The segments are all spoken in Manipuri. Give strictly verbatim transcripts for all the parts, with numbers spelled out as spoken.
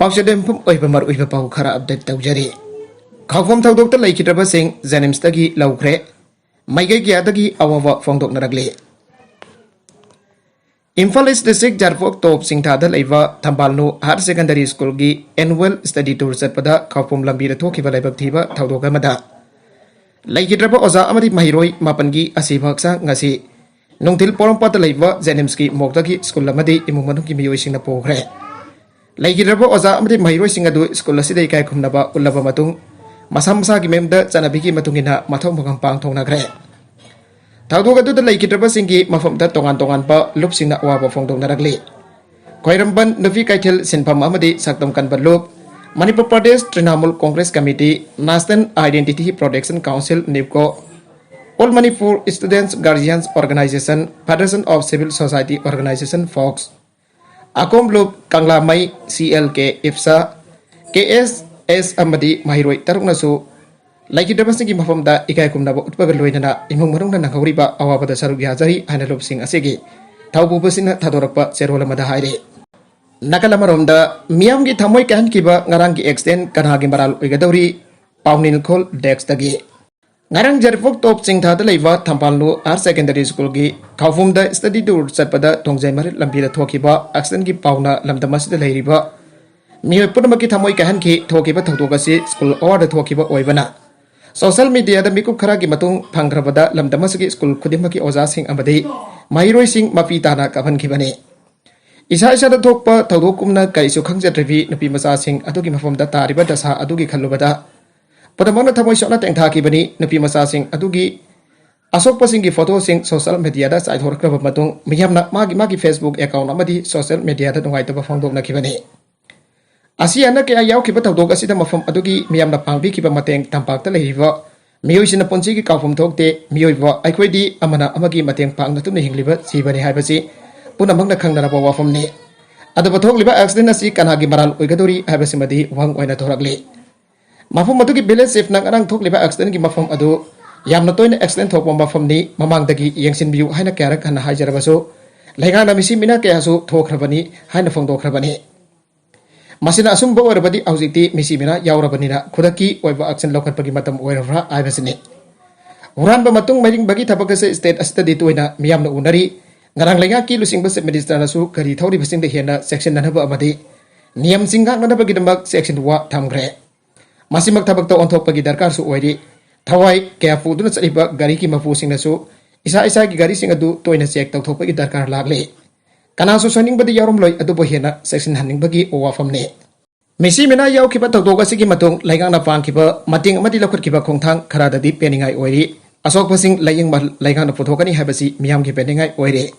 ꯄꯥꯎꯆꯦꯗ ꯌꯨꯝꯐꯝ ꯑꯣꯏꯕ ꯃꯔꯨꯑꯣꯏꯕ ꯄꯥꯎ ꯈꯔ ꯑꯞꯗꯦꯠ ꯇꯧꯖꯔꯤ꯫ ꯈꯥꯎꯐꯝ ꯊꯧꯗꯣꯛꯇ ꯂꯩꯈꯤꯗ꯭ꯔꯕꯁꯤꯡ ꯖꯦꯅꯤꯝꯁꯇꯒꯤ ꯂꯧꯈ꯭ꯔꯦ꯫ ꯃꯥꯏꯀꯩ ꯀꯌꯥꯗꯒꯤ ꯑꯋꯥꯕ ꯐꯣꯡꯗꯣꯛꯅꯔꯛꯂꯤ꯫ ꯏꯝꯐꯥꯜ ꯏꯁ ꯗꯤꯁꯇ꯭ꯔꯤꯛ ꯖꯥꯔꯐꯣꯛ ꯇꯣꯞ ꯆꯤꯡꯊꯥꯗ ꯂꯩꯕ ꯊꯝꯕꯥꯜꯅꯨ ꯍꯥꯌꯔ ꯁꯦꯀꯦꯟꯗꯔꯤ ꯁ꯭ꯀꯨꯜꯒꯤ ꯑꯦꯅꯨꯋꯦꯜ ꯁ꯭ꯇꯗꯤ ꯇꯨꯔ ꯆꯠꯄꯗ ꯈꯥꯎꯐꯝ ꯂꯝꯕꯤꯗ ꯊꯣꯛꯈꯤꯕ ꯂꯥꯏꯕꯛ ꯊꯤꯕ ꯊꯧꯗꯣꯛ ꯑꯃꯗ ꯂꯩꯈꯤꯗ꯭ꯔꯕ ꯑꯣꯖꯥ ꯑꯃꯗꯤ ꯃꯍꯩꯔꯣꯏ ꯃꯥꯄꯟꯒꯤ ꯑꯁꯤꯕ ꯍꯛꯆꯥꯡ ꯉꯁꯤ ꯅꯨꯡꯊꯤꯜ ꯄꯣꯔꯣꯝꯄꯥꯠꯇ ꯂꯩꯕ ꯖꯦꯅꯤꯝꯁꯀꯤ ꯃꯣꯔꯒꯇꯒꯤ ꯁ꯭ꯀꯨꯜ ꯑꯃꯗꯤ ꯏꯃꯨꯡ ꯃꯅꯨꯡꯒꯤ ꯃꯤꯑꯣꯏꯁꯤꯡꯅ ꯄꯨꯈ꯭ꯔꯦ꯫ ꯂꯩꯈꯤꯗ꯭ꯔꯕ ꯑꯣꯖꯥ ꯑꯃꯗꯤ ꯃꯍꯩꯔꯣꯏꯁꯤꯡ ꯑꯗꯨ ꯁ꯭ꯀꯨꯜ ꯑꯁꯤꯗ ꯏꯀꯥꯏ ꯈꯨꯝꯅꯕ ꯎꯠꯂꯕ ꯃꯇꯨꯡ, ꯃꯁꯥ ꯃꯁꯥꯒꯤ ꯃꯌꯨꯝꯗ ꯆꯠꯅꯕꯤꯒꯤ ꯃꯇꯨꯡ ꯏꯟꯅ ꯃꯊꯧ ꯃꯉꯝ ꯄꯥꯡꯊꯣꯛꯅꯈ꯭ꯔꯦ꯫ ꯊꯧꯗꯣꯛ ꯑꯗꯨꯗ ꯂꯩꯈꯤꯗ꯭ꯔꯕꯁꯤꯡꯒꯤ ꯃꯐꯝꯗ ꯇꯣꯉꯥꯟ ꯇꯣꯉꯥꯟꯕ ꯂꯨꯞꯁꯤꯡꯅ ꯑꯋꯥꯕ ꯐꯣꯡꯗꯣꯛꯅꯔꯛꯂꯤ꯫ ꯈ꯭ꯋꯥꯏꯔꯝꯕꯟ ꯅꯨꯄꯤ ꯀꯩꯊꯦꯜ ꯁꯤꯟꯐꯝ ꯑꯃꯗꯤ ꯁꯛꯇꯝ ꯀꯟꯕ ꯂꯨꯞ, Manipur Pradesh Trinamool Congress committee, National Identity Protection Council, NIPCO, All Manipur Students Guardians Organization, Federation of Civil Society Organization, FOCS, ꯑꯀꯣꯝ ꯂꯨꯞ, ꯀꯪꯂꯥꯃꯩ, ꯁꯤ ꯑꯦꯜ ꯀꯦ, ꯏꯞꯁꯥ, ꯀꯦ ꯑꯦꯁ ꯑꯦꯁ ꯑꯃꯗꯤ ꯃꯍꯩꯔꯣꯏ ꯇꯔꯨꯛꯅꯁꯨ ꯂꯩꯈꯤꯗ꯭ꯔꯕꯁꯤꯡꯒꯤ ꯃꯐꯝꯗ ꯏꯀꯥꯏ ꯈꯨꯝꯅꯕ ꯎꯠꯄꯒ ꯂꯣꯏꯅꯅ ꯏꯃꯨꯡ ꯃꯅꯨꯡꯅ ꯅꯪꯍꯧꯔꯤꯕ ꯑꯋꯥꯕꯗ ꯁꯔꯨꯛ ꯌꯥꯖꯔꯤ ꯍꯥꯏꯅ ꯂꯨꯞꯁꯤꯡ ꯑꯁꯤꯒꯤ ꯊꯧꯄꯨꯕꯁꯤꯡꯅ ꯊꯥꯗꯣꯔꯛꯄ ꯆꯦꯔꯣꯜ ꯑꯃꯗ ꯍꯥꯏꯔꯤ꯫ ꯅꯥꯀꯜ ꯑꯃꯔꯣꯝꯗ, ꯃꯤꯌꯥꯝꯒꯤ ꯊꯃꯣꯏ ꯀꯥꯏꯍꯟꯈꯤꯕ ꯉꯔꯥꯡꯒꯤ ꯑꯦꯛꯁꯤꯗꯦꯟ ꯀꯅꯥꯒꯤ ꯃꯔꯥꯜ ꯑꯣꯏꯒꯗꯧꯔꯤ? ꯄꯥꯎꯅꯤꯜꯈꯣꯜ ꯗꯦꯁ꯭ꯛꯇꯒꯤ꯫ ꯉꯔꯥꯡ ꯖꯔꯤꯄꯣꯛ ꯇꯣꯞ ꯆꯤꯡꯊꯥꯗ ꯂꯩꯕ ꯊꯝꯕꯥꯜꯅꯨ ꯍꯥꯌꯔ ꯁꯦꯀꯦꯟꯗꯔꯤ ꯁ꯭ꯀꯨꯜꯒꯤ ꯈꯥꯎꯐꯝꯗ ꯁ꯭ꯇꯗꯤ ꯇꯨꯔ ꯆꯠꯄꯗ ꯊꯣꯡꯖꯩ ꯃꯔꯤꯜ ꯂꯝꯕꯤꯗ ꯊꯣꯛꯈꯤꯕ ꯑꯦꯛꯁꯤꯗꯦꯟꯒꯤ ꯄꯥꯎꯅ ꯂꯝꯗꯝ ꯑꯁꯤꯗ ꯂꯩꯔꯤꯕ ꯃꯤꯑꯣꯏ ꯄꯨꯝꯅꯃꯛꯀꯤ ꯊꯃꯣꯏ ꯀꯥꯏꯍꯟꯈꯤ꯫ ꯊꯣꯛꯈꯤꯕ ꯊꯧꯗꯣꯛ ꯑꯁꯤ ꯁ꯭ꯀꯨꯜ ꯑꯋꯥꯔꯗ ꯊꯣꯛꯈꯤꯕ ꯑꯣꯏꯕꯅ, ꯁꯣꯁꯤꯌꯦꯜ ꯃꯤꯗꯤꯌꯥꯗ ꯃꯤꯀꯨꯞ ꯈꯔꯒꯤ ꯃꯇꯨꯡ ꯐꯪꯈ꯭ꯔꯕꯗ ꯂꯝꯗꯝ ꯑꯁꯤꯒꯤ ꯁ꯭ꯀꯨꯜ ꯈꯨꯗꯤꯡꯃꯛꯀꯤ ꯑꯣꯖꯥꯁꯤꯡ ꯑꯃꯗꯤ ꯃꯍꯩꯔꯣꯏꯁꯤꯡ ꯃꯄꯤ ꯇꯥꯅ ꯀꯥꯞꯍꯟꯈꯤꯕꯅꯤ꯫ ꯏꯁꯥ ꯏꯁꯥꯗ ꯊꯣꯛꯄ ꯊꯧꯗꯣꯛ ꯀꯨꯝꯅ ꯀꯔꯤꯁꯨ ꯈꯪꯖꯗ꯭ꯔꯤꯕꯤ ꯅꯨꯄꯤ ꯃꯆꯥꯁꯤꯡ ꯑꯗꯨꯒꯤ ꯃꯐꯝꯗ ꯇꯥꯔꯤꯕ ꯗꯁꯥ ꯑꯗꯨꯒꯤ ꯈꯜꯂꯨꯕꯗ ꯄꯨꯝꯅꯃꯛꯅ ꯊꯃꯣꯏ ꯁꯣꯛꯅ ꯇꯦꯡꯊꯥꯈꯤꯕꯅꯤ꯫ ꯅꯨꯄꯤ ꯃꯆꯥꯁꯤꯡ ꯑꯗꯨꯒꯤ ꯑꯁꯣꯛꯄꯁꯤꯡꯒꯤ ꯐꯣꯇꯣꯁꯤꯡ ꯁꯣꯁꯤꯌꯦꯜ ꯃꯤꯗꯤꯌꯥꯗ ꯆꯥꯏꯊꯣꯔꯛꯈ꯭ꯔꯕ ꯃꯇꯨꯡ, ꯃꯤꯌꯥꯝꯅ ꯃꯥꯒꯤ ꯃꯥꯒꯤ Facebook ꯑꯦꯀꯥꯎꯟꯠ ꯑꯃꯗꯤ ꯁꯣꯁꯤꯌꯦꯜ ꯃꯤꯗꯤꯌꯥꯗ ꯅꯨꯡꯉꯥꯏꯇꯕ ꯐꯣꯡꯗꯣꯛꯅꯈꯤꯕꯅꯤ꯫ ꯑꯁꯤ ꯑꯅꯥ ꯀꯌꯥ ꯌꯥꯎꯈꯤꯕ ꯊꯧꯗꯣꯛ ꯑꯁꯤꯗ ꯃꯐꯝ ꯑꯗꯨꯒꯤ ꯃꯤꯌꯥꯝꯅ ꯄꯥꯡꯕꯤꯈꯤꯕ ꯃꯇꯦꯡ, ꯇꯝꯄꯥꯛꯇ ꯂꯩꯔꯤꯕ ꯃꯤꯑꯣꯏꯁꯤꯡꯅ ꯄꯨꯟꯁꯤꯒꯤ ꯀꯥꯎꯐꯝ ꯊꯣꯛꯇꯦ꯫ ꯃꯤꯑꯣꯏꯕ ꯑꯩꯈꯣꯏꯗꯤ ꯑꯃꯅ ꯑꯃꯒꯤ ꯃꯇꯦꯡ ꯄꯥꯡꯅꯗꯨꯅ ꯍꯤꯡꯂꯤꯕ ꯖꯤꯕꯅꯤ ꯍꯥꯏꯕꯁꯤ ꯄꯨꯝꯅꯃꯛꯅ ꯈꯪꯅꯔꯕ ꯋꯥꯐꯝꯅꯤ꯫ ꯑꯗꯨꯕꯨ ꯊꯣꯛꯂꯤꯕ ꯑꯦꯛꯁꯤꯗꯦꯟ ꯑꯁꯤ ꯀꯅꯥꯒꯤ ꯃꯔꯥꯜ ꯑꯣꯏꯒꯗꯧꯔꯤ ꯍꯥꯏꯕꯁꯤꯃꯗꯤ ꯋꯥꯍꯪ ꯑꯣꯏꯅ ꯊꯣꯔꯛꯂꯤ꯫ ꯃꯐꯝ ꯑꯗꯨꯒꯤ ꯚꯤꯂꯦꯖ ꯆꯤꯐꯅ ꯉꯔꯥꯡ ꯊꯣꯛꯂꯤꯕ ꯑꯦꯛꯁꯤꯗꯦꯟꯒꯤ ꯃꯐꯝ ꯑꯗꯨ ꯌꯥꯝꯅ ꯇꯣꯏꯅ ꯑꯦꯛꯁꯤꯗꯦꯟ ꯊꯣꯛꯄ ꯃꯐꯝꯅꯤ, ꯃꯃꯥꯡꯗꯒꯤ ꯌꯦꯡꯁꯤꯟꯕꯤꯌꯨ ꯍꯥꯏꯅ ꯀꯌꯥꯔꯛ ꯍꯟꯅ ꯍꯥꯏꯖꯔꯕꯁꯨ ꯂꯩꯉꯥꯛꯅ ꯃꯤꯁꯤ ꯃꯤꯅꯥ ꯀꯌꯥꯁꯨ ꯊꯣꯛꯈ꯭ꯔꯕꯅꯤ ꯍꯥꯏꯅ ꯐꯣꯡꯗꯣꯛꯈ꯭ꯔꯕꯅꯤ꯫ ꯃꯁꯤꯅ ꯑꯆꯨꯝꯕ ꯑꯣꯏꯔꯕꯗꯤ ꯍꯧꯖꯤꯛꯇꯤ ꯃꯤꯁꯤ ꯃꯤꯅꯥ ꯌꯥꯎꯔꯕꯅꯤꯅ ꯈꯨꯗꯛꯀꯤ ꯑꯣꯏꯕ action ꯂꯧꯈꯠꯄꯒꯤ ꯃꯇꯝ ꯑꯣꯏꯔꯕ꯭ꯔꯥ ꯍꯥꯏꯕꯁꯤꯅꯤ꯫ ꯍꯨꯔꯥꯟꯕ ꯃꯇꯨꯡ ꯃꯩꯔꯤꯡꯕꯒꯤ ꯊꯕꯛ ꯑꯁꯤ state ꯑꯁꯤꯗꯗꯤ ꯇꯣꯏꯅ ꯃꯤꯌꯥꯝꯅ ꯎꯅꯔꯤ꯫ ꯉꯔꯥꯡ ꯂꯩꯉꯥꯛꯀꯤ ꯂꯨꯆꯤꯡꯕ Chief Minister ꯅꯁꯨ ꯒꯥꯔꯤ ꯊꯧꯔꯤꯕꯁꯤꯡꯗ ꯍꯦꯟꯅ ꯆꯦꯛꯁꯤꯟꯅꯅꯕ ꯑꯃꯗꯤ ꯅꯤꯌꯝꯁꯤꯡ ꯉꯥꯛꯅꯅꯕꯒꯤꯗꯃꯛ section one ꯊꯝꯈ꯭ꯔꯦ꯫ ꯃꯁꯤꯃꯛ ꯊꯕꯛꯇ ꯑꯣꯟꯊꯣꯛꯄꯒꯤ ꯗꯔꯀꯥꯔꯁꯨ ꯑꯣꯏꯔꯤ꯫ ꯊꯋꯥꯏ ꯀꯌꯥ ꯄꯨꯗꯨꯅ ꯆꯠꯂꯤꯕ ꯒꯥꯔꯤꯒꯤ ꯃꯄꯨꯁꯤꯡꯅꯁꯨ ꯏꯁꯥ ꯏꯁꯥꯒꯤ ꯒꯥꯔꯤꯁꯤꯡ ꯑꯗꯨ ꯇꯣꯏꯅ check ꯇꯧꯊꯣꯛꯄꯒꯤ ꯗꯔꯀꯥꯔ ꯂꯥꯛꯂꯤ꯫ ꯀꯅꯥꯁꯨ ꯁꯣꯏꯅꯤꯡꯕꯗꯤ ꯌꯥꯎꯔꯝꯂꯣꯏ, ꯑꯗꯨꯕꯨ ꯍꯦꯟꯅ ꯆꯦꯛꯁꯤꯟꯍꯟꯅꯤꯡꯕꯒꯤ ꯋꯥꯐꯝꯅꯤ꯫ ꯃꯤꯁꯤ ꯃꯤꯅꯥ ꯌꯥꯎꯈꯤꯕ ꯊꯧꯗꯣꯛ ꯑꯁꯤꯒꯤ ꯃꯇꯨꯡ ꯂꯩꯉꯥꯛꯅ ꯄꯥꯡꯈꯤꯕ ꯃꯇꯦꯡ ꯑꯃꯗꯤ ꯂꯧꯈꯠꯈꯤꯕ ꯈꯣꯡꯊꯥꯡ ꯈꯔꯗꯗꯤ ꯄꯦꯟꯅꯤꯡꯉꯥꯏ ꯑꯣꯏꯔꯤ꯫ ꯑꯁꯣꯛꯄꯁꯤꯡ ꯂꯥꯌꯦꯡꯕ ꯂꯩꯉꯥꯛꯅ ꯄꯨꯊꯣꯛꯀꯅꯤ ꯍꯥꯏꯕꯁꯤ ꯃꯤꯌꯥꯝꯒꯤ ꯄꯦꯟꯅꯤꯡꯉꯥꯏ ꯑꯣꯏꯔꯦ꯫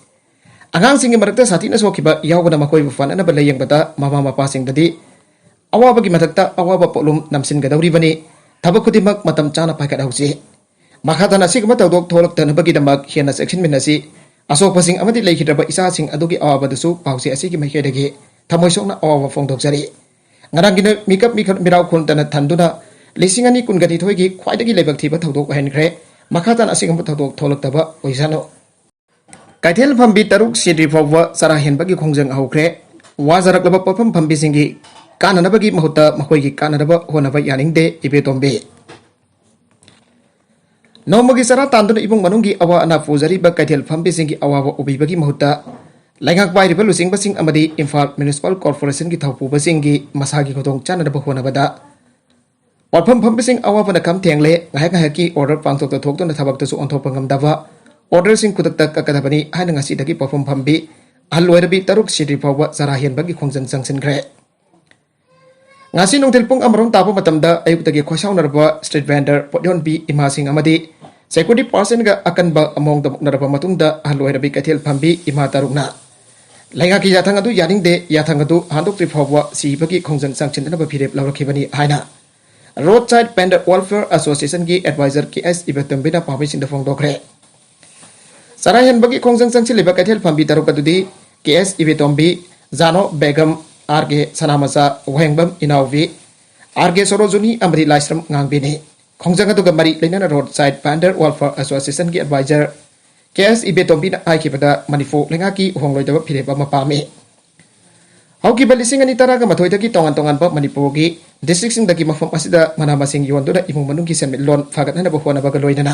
ꯑꯉꯥꯡꯁꯤꯡꯒꯤ ꯃꯔꯛꯇ ꯁꯥꯊꯤꯅ ꯁꯣꯛꯈꯤꯕ ꯌꯥꯎꯕꯅ ꯃꯈꯣꯏꯕꯨ ꯐꯅꯅꯕ ꯂꯥꯌꯦꯡꯕꯗ ꯃꯃꯥ ꯃꯄꯥꯁꯤꯡꯗꯗꯤ ꯑꯋꯥꯕꯒꯤ ꯃꯊꯛꯇ ꯑꯋꯥꯕ ꯄꯣꯠꯂꯨꯝ ꯅꯝꯁꯤꯟꯒꯗꯧꯔꯤꯕꯅꯤ꯫ ꯊꯕꯛ ꯈꯨꯗꯤꯡꯃꯛ ꯃꯇꯝ ꯆꯥꯅ ꯄꯥꯏꯈꯠꯍꯧꯁꯤ꯫ ꯃꯈꯥ ꯇꯥꯅ ꯑꯁꯤꯒꯨꯝꯕ ꯊꯧꯗꯣꯛ ꯊꯣꯛꯂꯛꯇꯅꯕꯒꯤꯗꯃꯛ ꯍꯦꯟꯅ ꯆꯦꯛꯁꯤꯟꯃꯤꯟꯅꯁꯤ꯫ ꯑꯁꯣꯛꯄꯁꯤꯡ ꯑꯃꯗꯤ ꯂꯩꯈꯤꯗ꯭ꯔꯕ ꯏꯆꯥꯁꯤꯡ ꯑꯗꯨꯒꯤ ꯑꯋꯥꯕꯗꯨꯁꯨ ꯄꯥꯎꯆꯦ ꯑꯁꯤꯒꯤ ꯃꯥꯏꯀꯩꯗꯒꯤ ꯊꯃꯣꯏ ꯁꯣꯛꯅ ꯑꯋꯥꯕ ꯐꯣꯡꯗꯣꯛꯆꯔꯤ꯫ ꯉꯔꯥꯡꯒꯤ ꯅꯨꯃꯤꯠ ꯃꯤꯀꯞ ꯃꯤꯈꯜ ꯃꯤꯔꯥꯎ ꯈꯨꯟꯇꯅ ꯊꯟꯗꯨꯅ ꯂꯤꯁꯤꯡ ꯑꯅꯤ ꯀꯨꯟꯒ ꯅꯤꯊꯣꯏꯒꯤ ꯈ꯭ꯋꯥꯏꯗꯒꯤ ꯂꯥꯏꯕꯛ ꯊꯤꯕ ꯊꯧꯗꯣꯛ ꯑꯣꯏꯍꯟꯈ꯭ꯔꯦ꯫ ꯃꯈꯥ ꯇꯥꯅ ꯑꯁꯤꯒꯨꯝꯕ ꯊꯧꯗꯣꯛ ꯊꯣꯛꯂꯛꯇꯕ ꯑꯣꯏꯁꯅꯨ꯫ ꯀꯩꯊꯦꯜ ꯐꯝꯕꯤ ꯇꯔꯨꯛ ꯁꯤꯗ꯭ꯔꯤ ꯐꯥꯎꯕ ꯆꯔꯥ ꯍꯦꯟꯕꯒꯤ ꯈꯣꯡꯖꯪ ꯍꯧꯈ꯭ꯔꯦ꯫ ꯋꯥꯖꯔꯛꯂꯕ ꯄꯣꯠꯐꯝ ꯐꯝꯕꯤꯁꯤꯡꯒꯤ ꯀꯥꯟꯅꯅꯕꯒꯤ ꯃꯍꯨꯠꯇ ꯃꯈꯣꯏꯒꯤ ꯀꯥꯟꯅꯅꯕ ꯍꯣꯠꯅꯕ ꯌꯥꯅꯤꯡꯗꯦ, ꯏꯕꯦꯇꯣꯝꯕꯤ꯫ ꯅꯣꯡꯃꯒꯤ ꯆꯔꯥ ꯇꯥꯟꯗꯨꯅ ꯏꯃꯨꯡ ꯃꯅꯨꯡꯒꯤ ꯑꯋꯥ ꯑꯅꯥ ꯄꯨꯖꯔꯤꯕ ꯀꯩꯊꯦꯜ ꯐꯝꯕꯤꯁꯤꯡꯒꯤ ꯑꯋꯥꯕ ꯎꯕꯤꯕꯒꯤ ꯃꯍꯨꯠꯇ ꯂꯩꯉꯥꯛ ꯄꯥꯏꯔꯤꯕ ꯂꯨꯆꯤꯡꯕꯁꯤꯡ ꯑꯃꯗꯤ ꯏꯝꯐꯥꯜ Municipal Corporation ꯒꯤ ꯊꯧꯄꯨꯕꯁꯤꯡꯒꯤ ꯃꯁꯥꯒꯤ ꯈꯨꯗꯣꯡ ꯆꯥꯅꯅꯕ ꯍꯣꯠꯅꯕꯗ ꯄꯣꯠꯐꯝ ꯐꯝꯕꯁꯤꯡ ꯑꯋꯥꯕꯅ ꯈꯝ ꯊꯦꯡꯂꯦ꯫ ꯉꯥꯏꯍꯥꯛ ꯉꯥꯏꯍꯥꯛꯀꯤ order ꯄꯥꯡꯊꯣꯛꯇ ꯊꯣꯛꯇꯨꯅ ꯊꯕꯛꯇꯁꯨ ꯑꯣꯟꯊꯣꯛꯄ ꯉꯝꯗꯕ, order ꯁꯤꯡ ꯈꯨꯗꯛꯇ ꯀꯛꯀꯗꯕꯅꯤ ꯍꯥꯏꯅ ꯉꯁꯤꯗꯒꯤ ꯄꯣꯠꯐꯝ ꯐꯝꯕꯤ ꯑꯍꯜ ꯑꯣꯏꯔꯕꯤ ꯇꯔꯨꯛ ꯁꯤꯗ꯭ꯔꯤ ꯐꯥꯎꯕ ꯆꯔꯥ ꯍꯦꯟꯕꯒꯤ ꯈꯣꯡꯖꯪ ꯆꯪꯁꯤꯟꯈ꯭ꯔꯦ꯫ ꯉꯁꯤ ꯅꯨꯡꯊꯤꯜ ꯄꯨꯡ ꯑꯃꯔꯣꯝ ꯇꯥꯕ ꯃꯇꯝꯗ ꯑꯌꯨꯛꯇꯒꯤ ꯈꯣꯏꯁꯥꯎꯅꯔꯕ street vendor ꯄꯣꯠ ꯌꯣꯟꯕꯤ ꯏꯃꯥꯁꯤꯡ ꯑꯃꯗꯤ security person ꯒ ꯑꯀꯟꯕ ꯃꯑꯣꯡꯗ ꯃꯨꯛꯅꯔꯕ ꯃꯇꯨꯡꯗ ꯑꯍꯜ ꯑꯣꯏꯔꯕꯤ ꯀꯩꯊꯦꯜ ꯐꯝꯕꯤ ꯏꯃꯥ ꯇꯔꯨꯛꯅ ꯂꯩꯉꯥꯛꯀꯤ ꯌꯥꯊꯪ ꯑꯗꯨ ꯌꯥꯅꯤꯡꯗꯦ, ꯌꯥꯊꯪ ꯑꯗꯨ ꯍꯟꯗꯣꯛꯇ꯭ꯔꯤ ꯐꯥꯎꯕ ꯁꯤꯕꯒꯤ ꯈꯣꯡꯖꯪ ꯆꯪꯁꯤꯟꯅꯅꯕ ꯐꯤꯔꯦꯞ ꯂꯧꯔꯛꯈꯤꯕꯅꯤ ꯍꯥꯏꯅ Roadside Vendor Welfare Association ꯒꯤ advisor ꯀꯦ ꯑꯦꯁ ꯏꯕꯦꯇꯣꯝꯕꯤꯅ ꯄꯥꯝꯕꯩꯁꯤꯡꯗ ꯐꯣꯡꯗꯣꯛꯈ꯭ꯔꯦ꯫ ꯆꯔꯥ ꯍꯦꯟꯕꯒꯤ ꯈꯣꯡꯖꯪ ꯆꯪꯁꯤꯜꯂꯤꯕ ꯀꯩꯊꯦꯜ ꯐꯝꯕꯤ ꯇꯔꯨꯛ ꯑꯗꯨꯗꯤ ꯀꯦ ꯑꯦꯁ ꯏꯕꯦꯇꯣꯝꯕꯤ, ꯖꯥꯅꯣ ꯕꯦꯒꯝ, ꯑꯥꯔ ꯀꯦ ꯁꯅꯥꯃꯆꯥ, ꯋꯥꯍꯦꯡꯕꯝ ꯏꯅꯥꯎꯕꯤ, ꯑꯥꯔ ꯀꯦ ꯁꯣꯔꯣꯖꯨꯅꯤ ꯑꯃꯗꯤ ꯂꯥꯏꯁ꯭ꯔꯝ ꯉꯥꯡꯕꯤꯅꯤ꯫ ꯈꯣꯡꯖꯪ ꯑꯗꯨꯒ ꯃꯔꯤ ꯂꯩꯅꯅ Roadside Vendor Welfare Association ꯒꯤ advisor ꯀꯦ ꯑꯦꯁ ꯏꯕꯦꯇꯣꯝꯕꯤꯅ ꯍꯥꯏꯈꯤꯕꯗ ꯃꯅꯤꯄꯨꯔ ꯂꯩꯉꯥꯛꯀꯤ ꯍꯣꯡꯂꯣꯏꯗꯕ ꯐꯤꯔꯦꯞ ꯑꯃ ꯄꯥꯝꯃꯤ꯫ ꯍꯧꯈꯤꯕ ꯂꯤꯁꯤꯡ ꯑꯅꯤ ꯇꯔꯥꯒ ꯃꯥꯊꯣꯏꯗꯒꯤ ꯇꯣꯉꯥꯟ ꯇꯣꯉꯥꯟꯕ ꯃꯅꯤꯄꯨꯔꯒꯤ districtꯁꯤꯡꯗꯒꯤ ꯃꯐꯝ ꯑꯁꯤꯗ ꯃꯅꯥ ꯃꯁꯤꯡ ꯌꯣꯟꯗꯨꯅ ꯏꯃꯨꯡ ꯃꯅꯨꯡꯒꯤ ꯁꯦꯟꯃꯤꯠꯂꯣꯟ ꯐꯒꯠꯍꯟꯅꯕ ꯍꯣꯠꯅꯕꯒ ꯂꯣꯏꯅꯅ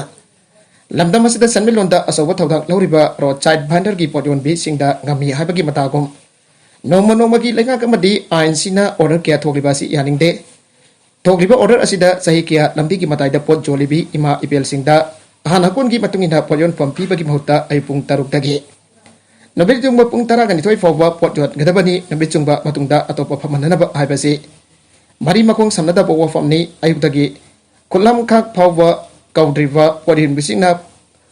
ꯂꯝꯗꯝ ꯑꯁꯤꯗ ꯁꯦꯟꯃꯤꯠꯂꯣꯟꯗ ꯑꯆꯧꯕ ꯊꯧꯗꯥꯡ ꯂꯧꯔꯤꯕ roadside vendorꯒꯤ ꯄꯣꯠ ꯌꯣꯟꯕꯤꯁꯤꯡꯗ ꯉꯝꯃꯤ ꯍꯥꯏꯕꯒꯤ ꯃꯇꯥꯒꯨꯝ, ꯅꯣꯡꯃ ꯅꯣꯡꯃꯒꯤ ꯂꯩꯉꯥꯛ ꯑꯃꯗꯤ ꯑꯥꯏꯟꯁꯤꯅ order ꯀꯌꯥ ꯊꯣꯛꯂꯤꯕ ꯑꯁꯤ ꯌꯥꯅꯤꯡꯗꯦ꯫ ꯊꯣꯛꯂꯤꯕ order ꯑꯁꯤꯗ ꯆꯍꯤ ꯀꯌꯥ ꯂꯝꯕꯤꯒꯤ ꯃꯇꯥꯏꯗ ꯄꯣꯠ ꯌꯣꯜꯂꯤꯕꯤ ꯏꯃꯥ ꯏꯕꯦꯜꯁꯤꯡꯗ ꯑꯍꯥꯟ ꯍꯀꯣꯟꯒꯤ ꯃꯇꯨꯡ ꯏꯟꯅ ꯄꯣꯠ ꯌꯣꯟꯐꯝ ꯄꯤꯕꯒꯤ ꯃꯍꯨꯠꯇ ꯑꯌꯨꯛ ꯄꯨꯡ ꯇꯔꯨꯛꯇꯒꯤ ꯅꯨꯃꯤꯠ ꯌꯨꯡꯕ ꯄꯨꯡ ꯇꯔꯥꯒ ꯅꯤꯊꯣꯏ ꯐꯥꯎꯕ ꯄꯣꯠ ꯌꯣꯟꯒꯗꯕꯅꯤ, ꯅꯨꯃꯤꯠ ꯆꯨꯡꯕ ꯃꯇꯨꯡꯗ ꯑꯇꯣꯞꯄ ꯐꯝꯍꯟꯅꯕ ꯍꯥꯏꯕꯁꯤ ꯃꯔꯤ ꯃꯈꯣꯡ ꯁꯝꯅꯗꯕ ꯋꯥꯐꯝꯅꯤ꯫ ꯑꯌꯨꯛꯇꯒꯤ ꯈꯨꯠꯂꯝꯈꯥꯛ ꯐꯥꯎꯕ ꯀꯧꯗ꯭ꯔꯤꯕ ꯄꯣꯠ ꯌꯣꯟꯕꯤꯁꯤꯡꯅ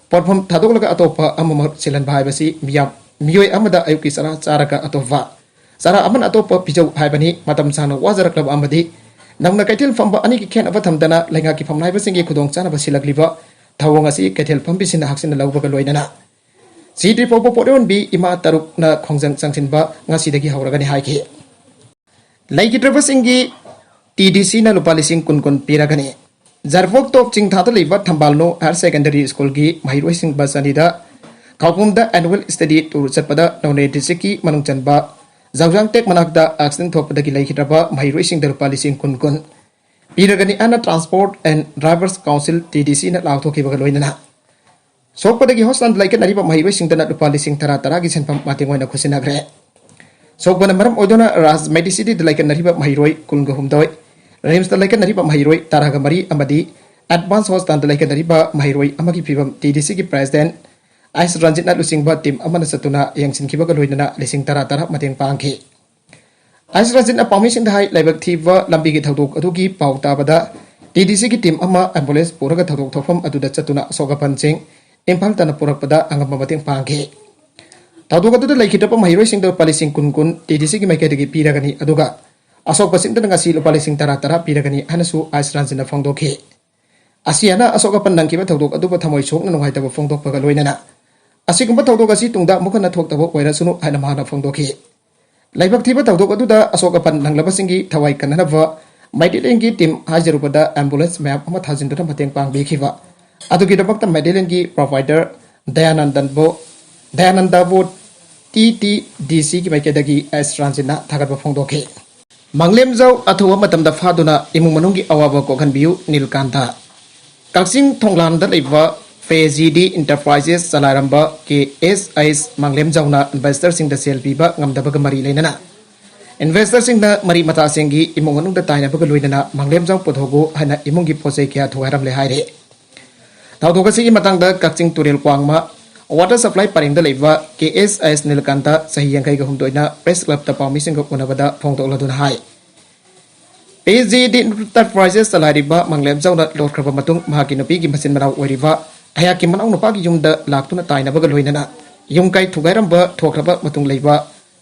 ꯄꯣꯠꯐꯝ ꯊꯥꯗꯣꯛꯂꯒ ꯑꯇꯣꯞꯄ ꯑꯃ ꯃꯍꯨꯠ ꯁꯤꯜꯍꯟꯕ ꯍꯥꯏꯕꯁꯤ ꯃꯤꯌꯥꯝ, ꯃꯤꯑꯣꯏ ꯑꯃꯗ ꯑꯌꯨꯛꯀꯤ ꯆꯔꯥ ꯆꯥꯔꯒ ꯑꯇꯣꯞꯄ ꯆꯔꯥ ꯑꯃꯅ ꯑꯇꯣꯞꯄ ꯄꯤꯖꯧ ꯍꯥꯏꯕꯅꯤ꯫ ꯃꯇꯝ ꯁꯥꯡꯅ ꯋꯥꯖꯔꯛꯂꯕ ꯑꯃꯗꯤ ꯅꯧꯅ ꯀꯩꯊꯦꯜ ꯐꯝꯕ ꯑꯅꯤꯒꯤ ꯈꯦꯠꯅꯕ ꯊꯝꯗꯅ ꯂꯩꯉꯥꯛꯀꯤ ꯐꯝꯅꯥꯏꯕꯁꯤꯡꯒꯤ ꯈꯨꯗꯣꯡꯆꯥꯅꯕ ꯁꯤꯜꯂꯛꯂꯤꯕ ꯊꯧꯑꯣꯡ ꯑꯁꯤ ꯀꯩꯊꯦꯜ ꯐꯝꯕꯤꯁꯤꯡꯅ ꯍꯛꯆꯤꯟꯅ ꯂꯧꯕꯒ ꯂꯣꯏꯅꯅ ꯁꯤꯗ꯭ꯔꯤ ꯐꯥꯎꯕ ꯄꯣꯠ ꯌꯣꯟꯕꯤ ꯏꯃꯥ ꯇꯔꯨꯛꯅ ꯈꯣꯡꯖꯪ ꯆꯪꯁꯤꯟꯕ ꯉꯁꯤꯗꯒꯤ ꯍꯧꯔꯒꯅꯤ ꯍꯥꯏꯈꯤ꯫ ꯂꯩꯈꯤꯗ꯭ꯔꯕꯁꯤꯡꯒꯤ TDCꯅ ꯂꯨꯄꯥ ꯂꯤꯁꯤꯡ ꯀꯨꯟ ꯀꯨꯟ ꯄꯤꯔꯒꯅꯤ꯫ ꯖꯥꯔꯐꯣꯛ ꯇꯣꯞ ꯆꯤꯡꯊꯥꯗ ꯂꯩꯕ ꯊꯝꯕꯥꯜꯅꯨ Higher Secondary Schoolꯒꯤ ꯃꯍꯩꯔꯣꯏꯁꯤꯡ bus ꯑꯅꯤꯗ ꯈꯧꯄꯨꯝꯗ annual study tour ꯆꯠꯄꯗ ꯅꯣꯅꯦ districtꯀꯤ ꯃꯅꯨꯡ ꯆꯟꯕ ꯖꯧꯖꯥꯡ ꯇꯦꯛ ꯃꯅꯥꯛꯇ accident ꯊꯣꯛꯄꯗꯒꯤ ꯂꯩꯈꯤꯗ꯭ꯔꯕ ꯃꯍꯩꯔꯣꯏꯁꯤꯡꯗ ꯂꯨꯄꯥ ꯂꯤꯁꯤꯡ ꯀꯨꯟ ꯀꯨꯟ ꯄꯤꯔꯒꯅꯤ ꯍꯥꯏꯅ Transport and Drivers Council, TDCꯅ ꯂꯥꯎꯊꯣꯛꯈꯤꯕꯒ ꯂꯣꯏꯅꯅ ꯁꯣꯛꯄꯗꯒꯤ hospitalꯗ ꯂꯥꯏꯀꯠꯅꯔꯤꯕ ꯃꯍꯩꯔꯣꯏꯁꯤꯡꯗꯅ ꯂꯨꯄꯥ ꯂꯤꯁꯤꯡ ꯇꯔꯥ ꯇꯔꯥꯒꯤ ꯁꯦꯟꯐꯝ ꯃꯇꯦꯡ ꯑꯣꯏꯅ ꯈꯨꯠꯁꯤꯟꯅꯈ꯭ꯔꯦ꯫ ꯁꯣꯛꯄꯅ ꯃꯔꯝ ꯑꯣꯏꯗꯨꯅ Raj Medicityꯗ ꯂꯥꯏꯀꯠꯅꯔꯤꯕ ꯃꯍꯩꯔꯣꯏ ꯀꯨꯟꯒ ꯍꯨꯝꯗꯣꯏ, RIMSꯇ ꯂꯥꯏꯀꯠꯅꯔꯤꯕ ꯃꯍꯩꯔꯣꯏ ꯇꯔꯥꯒ ꯃꯔꯤ ꯑꯃꯗꯤ Advance Hospitalꯗ ꯂꯥꯏꯀꯠꯅꯔꯤꯕ ꯃꯍꯩꯔꯣꯏ ꯑꯃꯒꯤ ꯐꯤꯕꯝ TDCꯒꯤ President ꯑꯥꯏꯁ ꯔꯟꯖꯤꯠꯅ ꯂꯨꯆꯤꯡꯕ team ꯑꯃꯅ ꯆꯠꯇꯨꯅ ꯌꯦꯡꯁꯤꯟꯈꯤꯕꯒ ꯂꯣꯏꯅꯅ ꯂꯤꯁꯤꯡ ꯇꯔꯥ ꯇꯔꯥ ꯃꯇꯦꯡ ꯄꯥꯡꯈꯤ꯫ ꯑꯥꯏꯁ ꯔꯟꯖꯤꯠꯅ ꯄꯥꯎꯃꯤꯁꯤꯡꯗ ꯍꯥꯏ, ꯂꯥꯏꯕꯛ ꯊꯤꯕ ꯂꯝꯕꯤꯒꯤ ꯊꯧꯗꯣꯛ ꯑꯗꯨꯒꯤ ꯄꯥꯎ ꯇꯥꯕꯗ TDCꯒꯤ team ꯑꯃ ambulance ꯄꯨꯔꯒ ꯊꯧꯗꯣꯛ ꯊꯣꯛꯐꯝ ꯑꯗꯨꯗ ꯆꯠꯇꯨꯅ ꯑꯁꯣꯛ ꯑꯄꯟꯁꯤꯡ ꯏꯝꯐꯥꯜ ꯇꯥꯟꯅ ꯄꯨꯔꯛꯄꯗ ꯑꯉꯝꯕ ꯃꯇꯦꯡ ꯄꯥꯡꯈꯤ꯫ ꯊꯧꯗꯣꯛ ꯑꯗꯨꯗ ꯂꯩꯈꯤꯗ꯭ꯔꯕ ꯃꯍꯩꯔꯣꯏꯁꯤꯡꯗ ꯂꯨꯄꯥ ꯂꯤꯁꯤꯡ ꯀꯨꯟ ꯀꯨꯟ TDCꯒꯤ ꯃꯥꯏꯀꯩꯗꯒꯤ ꯄꯤꯔꯒꯅꯤ, ꯑꯗꯨꯒ ꯑꯁꯣꯛꯄꯁꯤꯡꯗꯅ ꯉꯁꯤ ꯂꯨꯄꯥ ꯂꯤꯁꯤꯡ ꯇꯔꯥ ꯇꯔꯥ ꯄꯤꯔꯒꯅꯤ ꯍꯥꯏꯅꯁꯨ ꯑꯥꯏꯁ ꯔꯟꯖꯤꯠꯅ ꯐꯣꯡꯗꯣꯛꯈꯤ꯫ ꯑꯁꯤ ꯑꯅꯥ ꯑꯁꯣꯛ ꯑꯄꯟ ꯅꯪꯈꯤꯕ ꯊꯧꯗꯣꯛ ꯑꯗꯨꯕꯨ ꯊꯃꯣꯏ ꯁꯣꯛꯅ ꯅꯨꯡꯉꯥꯏꯇꯕ ꯐꯣꯡꯗꯣꯛꯄꯒ ꯂꯣꯏꯅꯅ ꯑꯁꯤꯒꯨꯝꯕ ꯊꯧꯗꯣꯛ ꯑꯁꯤ ꯇꯨꯡꯗ ꯑꯃꯨꯛ ꯍꯟꯅ ꯊꯣꯛꯇꯕ ꯑꯣꯏꯔꯁꯅꯨ ꯍꯥꯏꯅ ꯃꯍꯥꯛꯅ ꯐꯣꯡꯗꯣꯛꯈꯤ꯫ ꯂꯥꯏꯕꯛ ꯊꯤꯕ ꯊꯧꯗꯣꯛ ꯑꯗꯨꯗ ꯑꯁꯣꯛ ꯑꯄꯟ ꯅꯪꯂꯕꯁꯤꯡꯒꯤ ꯊꯋꯥꯏ ꯀꯟꯅꯅꯕ ꯃꯩꯇꯩꯂꯦꯟꯒꯤ team ꯍꯥꯏꯖꯔꯨꯕꯗ ambulance ꯃꯌꯥꯝ ꯑꯃ ꯊꯥꯖꯤꯟꯗꯨꯅ ꯃꯇꯦꯡ ꯄꯥꯡꯕꯤꯈꯤꯕ ꯑꯗꯨꯒꯤꯗꯃꯛꯇ ꯃꯩꯇꯩꯂꯦꯟꯒꯤ provider ꯗꯌꯥꯅꯟꯗꯟꯕꯨ, ꯗꯌꯥꯅꯟꯗꯕꯨ ꯇꯤ ꯇꯤ ꯗꯤ ꯁꯤꯒꯤ ꯃꯥꯏꯀꯩꯗꯒꯤ ꯑꯦꯁ ꯔꯟꯖꯟꯅ ꯊꯥꯒꯠꯄ ꯐꯣꯡꯗꯣꯛꯈꯤ꯫ ꯃꯪꯂꯦꯝꯖꯥꯎ ꯑꯊꯨꯕ ꯃꯇꯝꯗ ꯐꯥꯗꯨꯅ ꯏꯃꯨꯡ ꯃꯅꯨꯡꯒꯤ ꯑꯋꯥꯕ ꯀꯣꯛꯍꯟꯕꯤꯌꯨ, ꯅꯤꯜꯀꯥꯟꯇ꯫ ꯀꯛꯆꯤꯡ ꯊꯣꯡꯂꯥꯟꯗ ꯂꯩꯕ ꯄꯦ ꯖꯤ ꯗꯤ ꯏꯟꯇꯔꯄ꯭ꯔꯥꯏꯖꯦꯁ ꯆꯂꯥꯏꯔꯝꯕ ꯀꯦ ꯑꯦꯁ ꯑꯩꯁ ꯃꯪꯂꯦꯝꯖꯥꯎꯅ ꯏꯟꯚꯦꯁꯇꯔꯁꯤꯡꯗ ꯁꯦꯜ ꯄꯤꯕ ꯉꯝꯗꯕꯒ ꯃꯔꯤ ꯂꯩꯅꯅ ꯏꯟꯚꯦꯁꯇꯔꯁꯤꯡꯅ ꯃꯔꯤ ꯃꯇꯥꯁꯤꯡꯒꯤ ꯏꯃꯨꯡ ꯃꯅꯨꯡꯗ ꯇꯥꯏꯅꯕꯒ ꯂꯣꯏꯅꯅ ꯃꯪꯂꯦꯝꯖꯥꯎ ꯄꯨꯊꯣꯛꯎ ꯍꯥꯏꯅ ꯏꯃꯨꯡꯒꯤ ꯄꯣꯠ ꯆꯩ ꯀꯌꯥ ꯊꯨꯒꯥꯏꯔꯝꯂꯦ ꯍꯥꯏꯔꯦ꯫ ꯊꯧꯗꯣꯛ ꯑꯁꯤꯒꯤ ꯃꯇꯥꯡꯗ ꯀꯛꯆꯤꯡ ꯇꯨꯔꯦꯜ ꯋꯥꯡꯃ ꯋꯥꯇꯔ ꯁꯄ꯭ꯂꯥꯏ ꯄꯔꯦꯡꯗ ꯂꯩꯕ ꯀꯦ ꯑꯦꯁ ꯑꯥꯏ ꯑꯦꯁ ꯅꯤꯂꯀꯥꯟꯇ, ꯆꯍꯤ ꯌꯥꯡꯈꯩꯒ ꯍꯨꯝꯗꯣꯏꯅ ꯄ꯭ꯔꯦꯁ ꯀ꯭ꯂꯕꯇ ꯄꯥꯎꯃꯤꯁꯤꯡꯒ ꯎꯅꯕꯗ ꯐꯣꯡꯗꯣꯛꯂꯗꯨꯅ ꯍꯥꯏ, ꯄꯤ ꯖꯤ ꯗꯤ ꯏꯟꯇꯔꯄ꯭ꯔꯥꯏꯖꯦꯁꯇ ꯂꯥꯏꯔꯤꯕ ꯃꯪꯂꯦꯝꯖꯥꯎꯅ ꯂꯣꯠꯈ꯭ꯔꯕ ꯃꯇꯨꯡ ꯃꯍꯥꯛꯀꯤ ꯅꯨꯄꯤꯒꯤ ꯃꯆꯤꯟ ꯃꯅꯥꯎ ꯑꯣꯏꯔꯤꯕ ꯑꯩꯍꯥꯛꯀꯤ ꯃꯅꯥꯎ ꯅꯨꯄꯥꯒꯤ ꯌꯨꯝꯗ ꯂꯥꯛꯇꯨꯅ ꯇꯥꯏꯅꯕꯒ ꯂꯣꯏꯅꯅ ꯌꯨꯝ ꯀꯥꯏ ꯊꯨꯒꯥꯏꯔꯝꯕ ꯊꯣꯛꯈ꯭ꯔꯕ ꯃꯇꯨꯡ ꯂꯩꯕ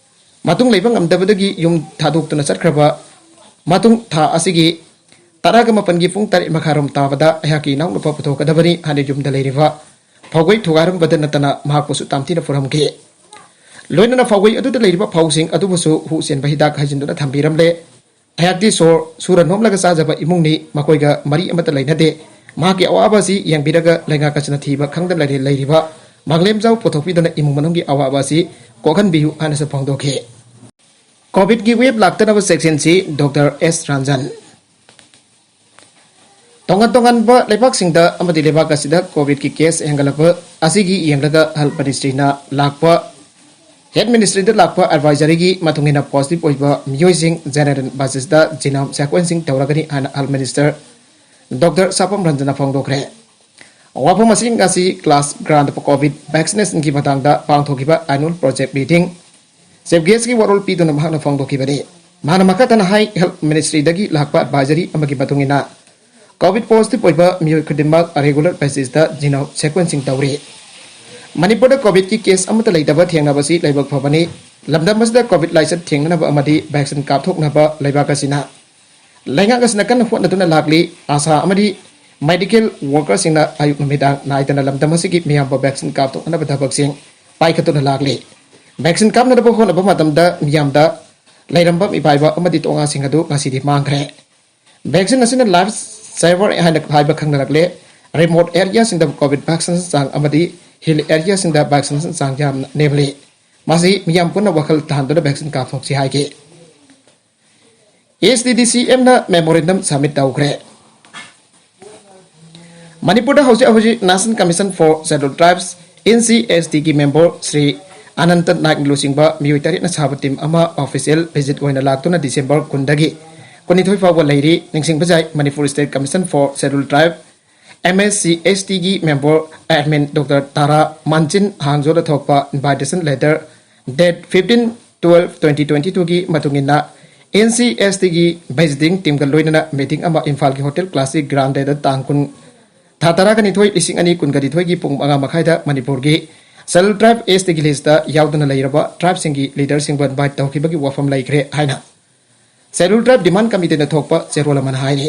ꯃꯇꯨꯡ ꯂꯩꯕ ꯉꯝꯗꯕꯗꯒꯤ ꯌꯨꯝ ꯊꯥꯗꯣꯛꯇꯨꯅ ꯆꯠꯈ꯭ꯔꯕ ꯃꯇꯨꯡ ꯊꯥ ꯑꯁꯤꯒꯤ ꯇꯔꯥꯒ ꯃꯥꯄꯟꯒꯤ ꯄꯨꯡ ꯇꯔꯦꯠ ꯃꯈꯥꯏꯔꯣꯝ ꯇꯥꯕꯗ ꯑꯩꯍꯥꯛꯀꯤ ꯏꯅꯥꯎꯅꯨꯄꯥ ꯄꯨꯊꯣꯛꯀꯗꯕꯅꯤ ꯍꯥꯏꯅ ꯌꯨꯝꯗ ꯂꯩꯔꯤꯕ ꯐꯧꯒꯩ ꯊꯨꯒꯥꯏꯔꯝꯕꯗ ꯅꯠꯇꯅ ꯃꯍꯥꯛꯄꯨꯁꯨ ꯇꯝꯊꯤꯅ ꯐꯨꯔꯝꯈꯤ꯫ ꯂꯣꯏꯅꯅ ꯐꯧꯒꯩ ꯑꯗꯨꯗ ꯂꯩꯔꯤꯕ ꯐꯧꯁꯤꯡ ꯑꯗꯨꯕꯨꯁꯨ ꯍꯨ ꯆꯦꯟꯕ ꯍꯤꯗꯥꯛ ꯍꯩꯖꯤꯟꯗꯨꯅ ꯊꯝꯕꯤꯔꯝꯂꯦ꯫ ꯑꯩꯍꯥꯛꯇꯤ ꯁꯣꯔ ꯁꯨꯔ ꯅꯣꯝꯂꯒ ꯆꯥꯖꯕ ꯏꯃꯨꯡꯅꯤ, ꯃꯈꯣꯏꯒ ꯃꯔꯤ ꯑꯃꯠꯇ ꯂꯩꯅꯗꯦ꯫ ꯃꯍꯥꯛꯀꯤ ꯑꯋꯥꯕ ꯑꯁꯤ ꯌꯦꯡꯕꯤꯔꯒ ꯂꯩꯉꯥꯛ ꯑꯁꯤꯅ ꯊꯤꯕ ꯈꯪꯗꯅ ꯂꯩꯔꯤ-, ꯂꯩꯔꯤꯕ ꯃꯪꯂꯦꯝꯖꯥꯎ ꯄꯨꯊꯣꯛꯄꯤꯗꯨꯅ ꯏꯃꯨꯡ ꯃꯅꯨꯡꯒꯤ ꯑꯋꯥꯕ ꯑꯁꯤ ꯀꯣꯛꯍꯟꯕꯤꯌꯨ ꯍꯥꯏꯅꯁꯨ ꯐꯣꯡꯗꯣꯛꯈꯤ꯫ ꯀꯣꯚꯤꯗꯀꯤ ꯋꯦꯕ ꯂꯥꯛꯇꯅꯕ ꯆꯦꯛꯁꯤꯟꯁꯤ, ꯗꯣꯛꯇꯔ ꯑꯦꯁ ꯔꯟꯖꯟ꯫ ꯇꯣꯉꯥꯟ ꯇꯣꯉꯥꯟꯕ ꯂꯩꯕꯥꯛꯁꯤꯡꯗ ꯑꯃꯗꯤ ꯂꯩꯕꯥꯛ ꯑꯁꯤꯗ ꯀꯣꯚꯤꯗꯀꯤ ꯀꯦꯁ ꯍꯦꯟꯒꯠꯂꯛꯄ ꯑꯁꯤꯒꯤ ꯌꯦꯡꯂꯒ ꯍꯦꯜꯊ ꯃꯤꯅꯤꯁꯇ꯭ꯔꯤꯅ ꯂꯥꯛꯄ, ꯍꯦꯜꯊ ꯃꯤꯅꯤꯁꯇ꯭ꯔꯤꯗ ꯂꯥꯛꯄ ꯑꯦꯗꯚꯥꯏꯖꯔꯤꯒꯤ ꯃꯇꯨꯡ ꯏꯟꯅ ꯄꯣꯖꯤꯇꯤꯚ ꯑꯣꯏꯕ ꯃꯤꯑꯣꯏꯁꯤꯡ ꯖꯦꯅꯦꯔꯦꯜ ꯕꯦꯁꯤꯁꯇ ꯖꯤꯅꯣꯝ ꯁꯦꯀ꯭ꯋꯦꯟꯁꯤꯡ ꯇꯧꯔꯒꯅꯤ ꯍꯥꯏꯅ ꯍꯦꯜꯊ ꯃꯤꯅꯤꯁꯇꯔ ꯗꯣꯛꯇꯔ ꯁꯥꯄꯝ ꯔꯟꯖꯟꯅ ꯐꯣꯡꯗꯣꯛꯈ꯭ꯔꯦ꯫ ꯋꯥꯐꯝ ꯑꯁꯤ ꯉꯁꯤ ꯀ꯭ꯂꯥꯁ ꯒ꯭ꯔꯥꯟꯗ ꯀꯣꯚꯤꯗ ꯚꯦꯛꯁꯤꯅꯦꯁꯟꯒꯤ ꯃꯇꯥꯡꯗ ꯄꯥꯡꯊꯣꯛꯈꯤꯕ ꯑꯦꯅꯨꯑꯦꯜ ꯄ꯭ꯔꯣꯖꯦꯛ ꯃꯤꯇꯤꯡ ꯆꯤꯐ ꯒꯦꯁꯀꯤ ꯋꯥꯔꯣꯜ ꯄꯤꯗꯨꯅ ꯃꯍꯥꯛꯅ ꯐꯣꯡꯗꯣꯛꯈꯤꯕꯅꯤ꯫ ꯃꯍꯥꯛꯅ ꯃꯈꯥ ꯇꯥꯅ ꯍꯥꯏ, ꯍꯦꯜꯊ ꯃꯤꯅꯤꯁꯇ꯭ꯔꯤꯗꯒꯤ ꯂꯥꯛꯄ ꯑꯦꯗꯚꯥꯏꯖꯔꯤ ꯑꯃꯒꯤ ꯃꯇꯨꯡ ꯏꯟꯅ ꯀꯣꯚꯤꯗ ꯄꯣꯖꯤꯇꯤꯚ ꯑꯣꯏꯕ ꯃꯤꯑꯣꯏ ꯈꯨꯗꯤꯡꯃꯛ ꯔꯤꯒꯨꯂꯔ ꯕꯦꯁꯤꯁꯇ ꯖꯤꯅꯣꯝ ꯁꯦꯀ꯭ꯋꯦꯟꯁꯤꯡ ꯇꯧꯔꯤ꯫ ꯃꯅꯤꯄꯨꯔꯗ ꯀꯣꯚꯤꯗꯀꯤ ꯀꯦꯁ ꯑꯃꯠꯇ ꯂꯩꯇꯕ ꯊꯦꯡꯅꯕꯁꯤ ꯂꯥꯏꯕꯛ ꯐꯕꯅꯤ꯫ ꯂꯝꯗꯝ ꯑꯁꯤꯗ ꯀꯣꯚꯤꯗ ꯂꯥꯏꯆꯠ ꯊꯦꯡꯅꯅꯕ ꯑꯃꯗꯤ ꯚꯦꯛꯁꯤꯟ ꯀꯥꯞꯊꯣꯛꯅꯕ ꯂꯩꯕꯥꯛ ꯑꯁꯤꯅ ꯂꯩꯉꯥꯛ ꯑꯁꯤꯅ ꯀꯟꯅ ꯍꯣꯠꯅꯗꯨꯅ ꯂꯥꯛꯂꯤ꯫ ꯑꯥꯁꯥ ꯑꯃꯗꯤ ꯃꯦꯗꯤꯀꯦꯜ ꯋꯥꯔꯀꯔꯁꯤꯡꯅ ꯑꯌꯨꯛ ꯅꯨꯃꯤꯗꯥꯡ ꯅꯥꯏꯗꯅ ꯂꯝꯗꯝ ꯑꯁꯤꯒꯤ ꯃꯤꯌꯥꯝꯕꯨ ꯚꯦꯛꯁꯤꯟ ꯀꯥꯞꯊꯣꯛꯅꯅꯕ ꯊꯕꯛꯁꯤꯡ ꯄꯥꯏꯈꯠꯇꯨꯅ ꯂꯥꯛꯂꯤ꯫ ꯚꯦꯛꯁꯤꯟ ꯀꯥꯞꯅꯅꯕ ꯍꯣꯠꯅꯕ ꯃꯇꯝꯗ ꯃꯤꯌꯥꯝꯗ ꯂꯩꯔꯝꯕ ꯃꯤꯄꯥꯏꯕ ꯑꯃꯗꯤ ꯇꯣꯉꯥꯁꯤꯡ ꯑꯗꯨ ꯉꯁꯤꯗꯤ ꯃꯥꯡꯈ꯭ꯔꯦ꯫ ꯚꯦꯛꯁꯤꯟ ꯑꯁꯤꯅ ꯂꯥꯏꯐ ꯁꯦꯚꯔ ꯍꯥꯏꯅ ꯍꯥꯏꯕ ꯈꯪꯅꯔꯛꯂꯦ꯫ ꯔꯤꯃꯣꯠ ꯑꯦꯔꯤꯌꯥꯁꯤꯡꯗ ꯀꯣꯚꯤꯗ ꯚꯦꯛꯁꯤꯅꯦꯁꯟ ꯆꯥꯡ ꯑꯃꯗꯤ ꯍꯤꯜ ꯑꯦꯔꯤꯌꯥꯁꯤꯡꯗ ꯚꯦꯛꯁꯤꯅꯦꯁꯟ ꯆꯥꯡ ꯌꯥꯝꯅ ꯅꯦꯝꯂꯤ꯫ ꯃꯁꯤ ꯃꯤꯌꯥꯝ ꯄꯨꯟꯅ ꯋꯥꯈꯜ ꯇꯥꯍꯟꯗꯨꯅ vaccine ꯀꯥꯞꯊꯣꯛꯁꯤ ꯍꯥꯏꯈꯤ꯫ ꯑꯦꯁ ꯇꯤ ꯗꯤ ꯁꯤ ꯑꯦꯝꯅ memorandum submit ꯇꯧꯈ꯭ꯔꯦ꯫ ꯃꯅꯤꯄꯨꯔꯗ ꯍꯧꯖꯤꯛ ꯍꯧꯖꯤꯛ National Commission for Scheduled Tribes, N C S T ꯒꯤ member ꯁ꯭ꯔꯤ ꯑꯅꯟꯇ ꯅꯥꯏꯛꯅ ꯂꯨꯆꯤꯡꯕ ꯃꯤꯑꯣꯏ ꯇꯔꯦꯠꯅ ꯁꯥꯕ team ꯑꯃ official visit ꯑꯣꯏꯅ ꯂꯥꯛꯇꯨꯅ December ꯀꯨꯟꯗꯒꯤ ꯀꯨꯟꯅꯤꯊꯣꯏ ꯐꯥꯎꯕ ꯂꯩꯔꯤ꯫ ꯅꯤꯡꯁꯤꯡꯕ ꯌꯥꯏ, Manipur State Commission for Scheduled Tribe, M S C S T ꯒꯤ member admin Doctor ꯇꯥꯔꯥ ꯃꯥꯟꯆꯤꯟ ꯍꯥꯡꯖꯣꯗ ꯊꯣꯛꯄ invitation letter date fifteen twelve twenty twenty two ꯒꯤ ꯃꯇꯨꯡ ꯏꯟꯅ N C S T ꯒꯤ visiting teamꯒ ꯂꯣꯏꯅꯅ meeting ꯑꯃ ꯏꯝꯐꯥꯜꯒꯤ Hotel Classic Grandeꯗ ꯇꯥꯡ ꯀꯨꯟ, ꯊꯥ ꯇꯔꯥꯒ ꯅꯤꯊꯣꯏ, ꯂꯤꯁꯤꯡ ꯑꯅꯤ ꯀꯨꯟꯒ ꯅꯤꯊꯣꯏꯒꯤ ꯄꯨꯡ ꯃꯉꯥ ꯃꯈꯥꯏꯗ ꯃꯅꯤꯄꯨꯔꯒꯤ Scheduled Tribe S T ꯒꯤ listꯇ ꯌꯥꯎꯗꯨꯅ ꯂꯩꯔꯕ tribeꯁꯤꯡꯒꯤ leaderꯁꯤꯡꯕꯨ invite ꯇꯧꯈꯤꯕꯒꯤ ꯋꯥꯐꯝ ꯂꯩꯈ꯭ꯔꯦ ꯍꯥꯏꯅ Scheduled Tribe Demand Committeeꯅ ꯊꯣꯛꯄ ꯆꯦꯔꯣꯜ ꯑꯃꯅ ꯍꯥꯏꯔꯤ꯫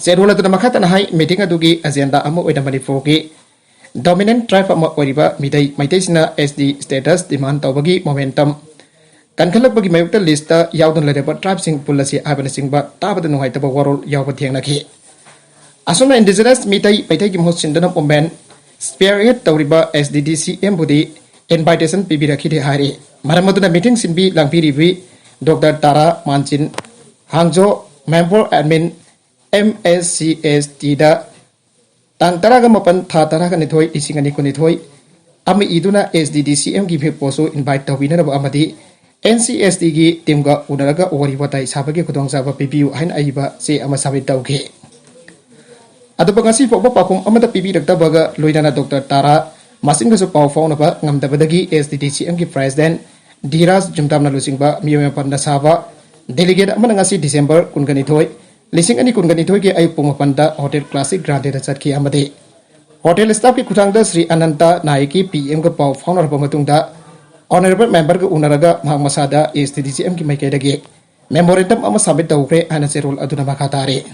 ꯆꯦꯔꯣꯜ ꯑꯗꯨꯅ ꯃꯈꯥ ꯇꯥꯅ ꯍꯥꯏ, meeting ꯑꯗꯨꯒꯤ agenda ꯑꯃ ꯑꯣꯏꯅ ꯃꯅꯤꯄꯨꯔꯒꯤ dominant tribe ꯑꯃ ꯑꯣꯏꯔꯤꯕ Meitei, ꯃꯩꯇꯩꯁꯤꯡꯅ S T status demand ꯇꯧꯕꯒꯤ momentum ꯀꯟꯈꯠꯂꯛꯄꯒꯤ ꯃꯥꯌꯣꯛꯇ listꯇ ꯌꯥꯎꯗꯨꯅ ꯂꯩꯔꯕ tribeꯁꯤꯡ ꯄꯨꯜꯂꯁꯤ ꯍꯥꯏꯕꯅꯆꯤꯡꯕ ꯇꯥꯕꯗ ꯅꯨꯡꯉꯥꯏꯇꯕ ꯋꯥꯔꯣꯜ ꯌꯥꯎꯕ ꯊꯦꯡꯅꯈꯤ꯫ ꯑꯁꯨꯝꯅ indigenous ꯃꯤꯇꯩ, ꯃꯩꯇꯩꯒꯤ ꯃꯍꯨꯠ ꯁꯤꯟꯗꯨꯅ movement spearhead ꯇꯧꯔꯤꯕ S T D C Mꯕꯨꯗꯤ invitation ꯄꯤꯕꯤꯔꯛꯈꯤꯗꯦ ꯍꯥꯏꯔꯤ꯫ ꯃꯔꯝ ꯑꯗꯨꯅ meeting ꯁꯤꯟꯕꯤ ꯂꯥꯡꯕꯤꯔꯤꯕꯤ Doctor ꯇꯥꯔꯥ ꯃꯥꯟꯆꯤꯟ, ꯍꯥꯡꯖꯣ, member admin, M S C S Tꯗ ꯇꯥꯡ ꯇꯔꯥꯒ ꯃꯥꯄꯟ, ꯊꯥ ꯇꯔꯥꯒ ꯅꯤꯊꯣꯏ, ꯂꯤꯁꯤꯡ ꯑꯅꯤ ꯀꯨꯟꯅꯤꯊꯣꯏ ꯑꯃ ꯏꯗꯨꯅ S T D C Mꯒꯤ ꯃꯤꯍꯨꯠꯄꯨꯁꯨ invite ꯇꯧꯕꯤꯅꯅꯕ ꯑꯃꯗꯤ N C S Tꯒꯤ teamꯒ ꯎꯅꯔꯒ ꯋꯥꯔꯤ ꯋꯥꯇꯥꯏ ꯁꯥꯕꯒꯤ ꯈꯨꯗꯣꯡꯆꯥꯕ ꯄꯤꯕꯤꯌꯨ ꯍꯥꯏꯅ ꯑꯏꯕ ꯆꯦ ꯑꯃ submit ꯇꯧꯈꯤ꯫ ꯑꯗꯨꯕꯨ ꯉꯁꯤ ꯐꯥꯎꯕ ꯄꯥꯎꯈꯨꯝ ꯑꯃꯠꯇ ꯄꯤꯕꯤꯔꯛꯇꯕꯒ ꯂꯣꯏꯅꯅ Doctor ꯇꯥꯔꯥ ꯃꯥꯟꯆꯤꯟꯒꯁꯨ ꯄꯥꯎ ꯐꯥꯎꯅꯕ ꯉꯝꯗꯕꯗꯒꯤ S T D C Mꯒꯤ president Dhiraj ꯖꯨꯝꯗꯥꯝꯅ ꯂꯨꯆꯤꯡꯕ ꯃꯤꯑꯣꯏ ꯃꯥꯄꯟꯅ ꯁꯥꯕ delegate ꯑꯃꯅ ꯉꯁꯤ December ꯀꯨꯟꯒ ꯅꯤꯊꯣꯏ, ꯂꯤꯁꯤꯡ ꯑꯅꯤ ꯀꯨꯟꯒ ꯅꯤꯊꯣꯏꯒꯤ ꯑꯌꯨꯛ ꯄꯨꯡ ꯃꯥꯄꯟꯗ Hotel Classic Grandeꯗ ꯆꯠꯈꯤ ꯑꯃꯗꯤ Hotel staffꯀꯤ ꯈꯨꯠꯊꯥꯡꯗ ꯁ꯭ꯔꯤ ꯑꯅꯟꯇ ꯅꯥꯌꯛꯀꯤ P Mꯒ ꯄꯥꯎ ꯐꯥꯎꯅꯔꯕ ꯃꯇꯨꯡꯗ honourable memberꯒ ꯎꯅꯔꯒ ꯃꯍꯥꯛ ꯃꯁꯥꯗ S T D C Mꯒꯤ ꯃꯥꯏꯀꯩꯗꯒꯤ memorandum ꯑꯃ submit ꯇꯧꯈ꯭ꯔꯦ ꯍꯥꯏꯅ ꯆꯦꯔꯣꯜ ꯑꯗꯨꯅ ꯃꯈꯥ ꯇꯥꯔꯤ꯫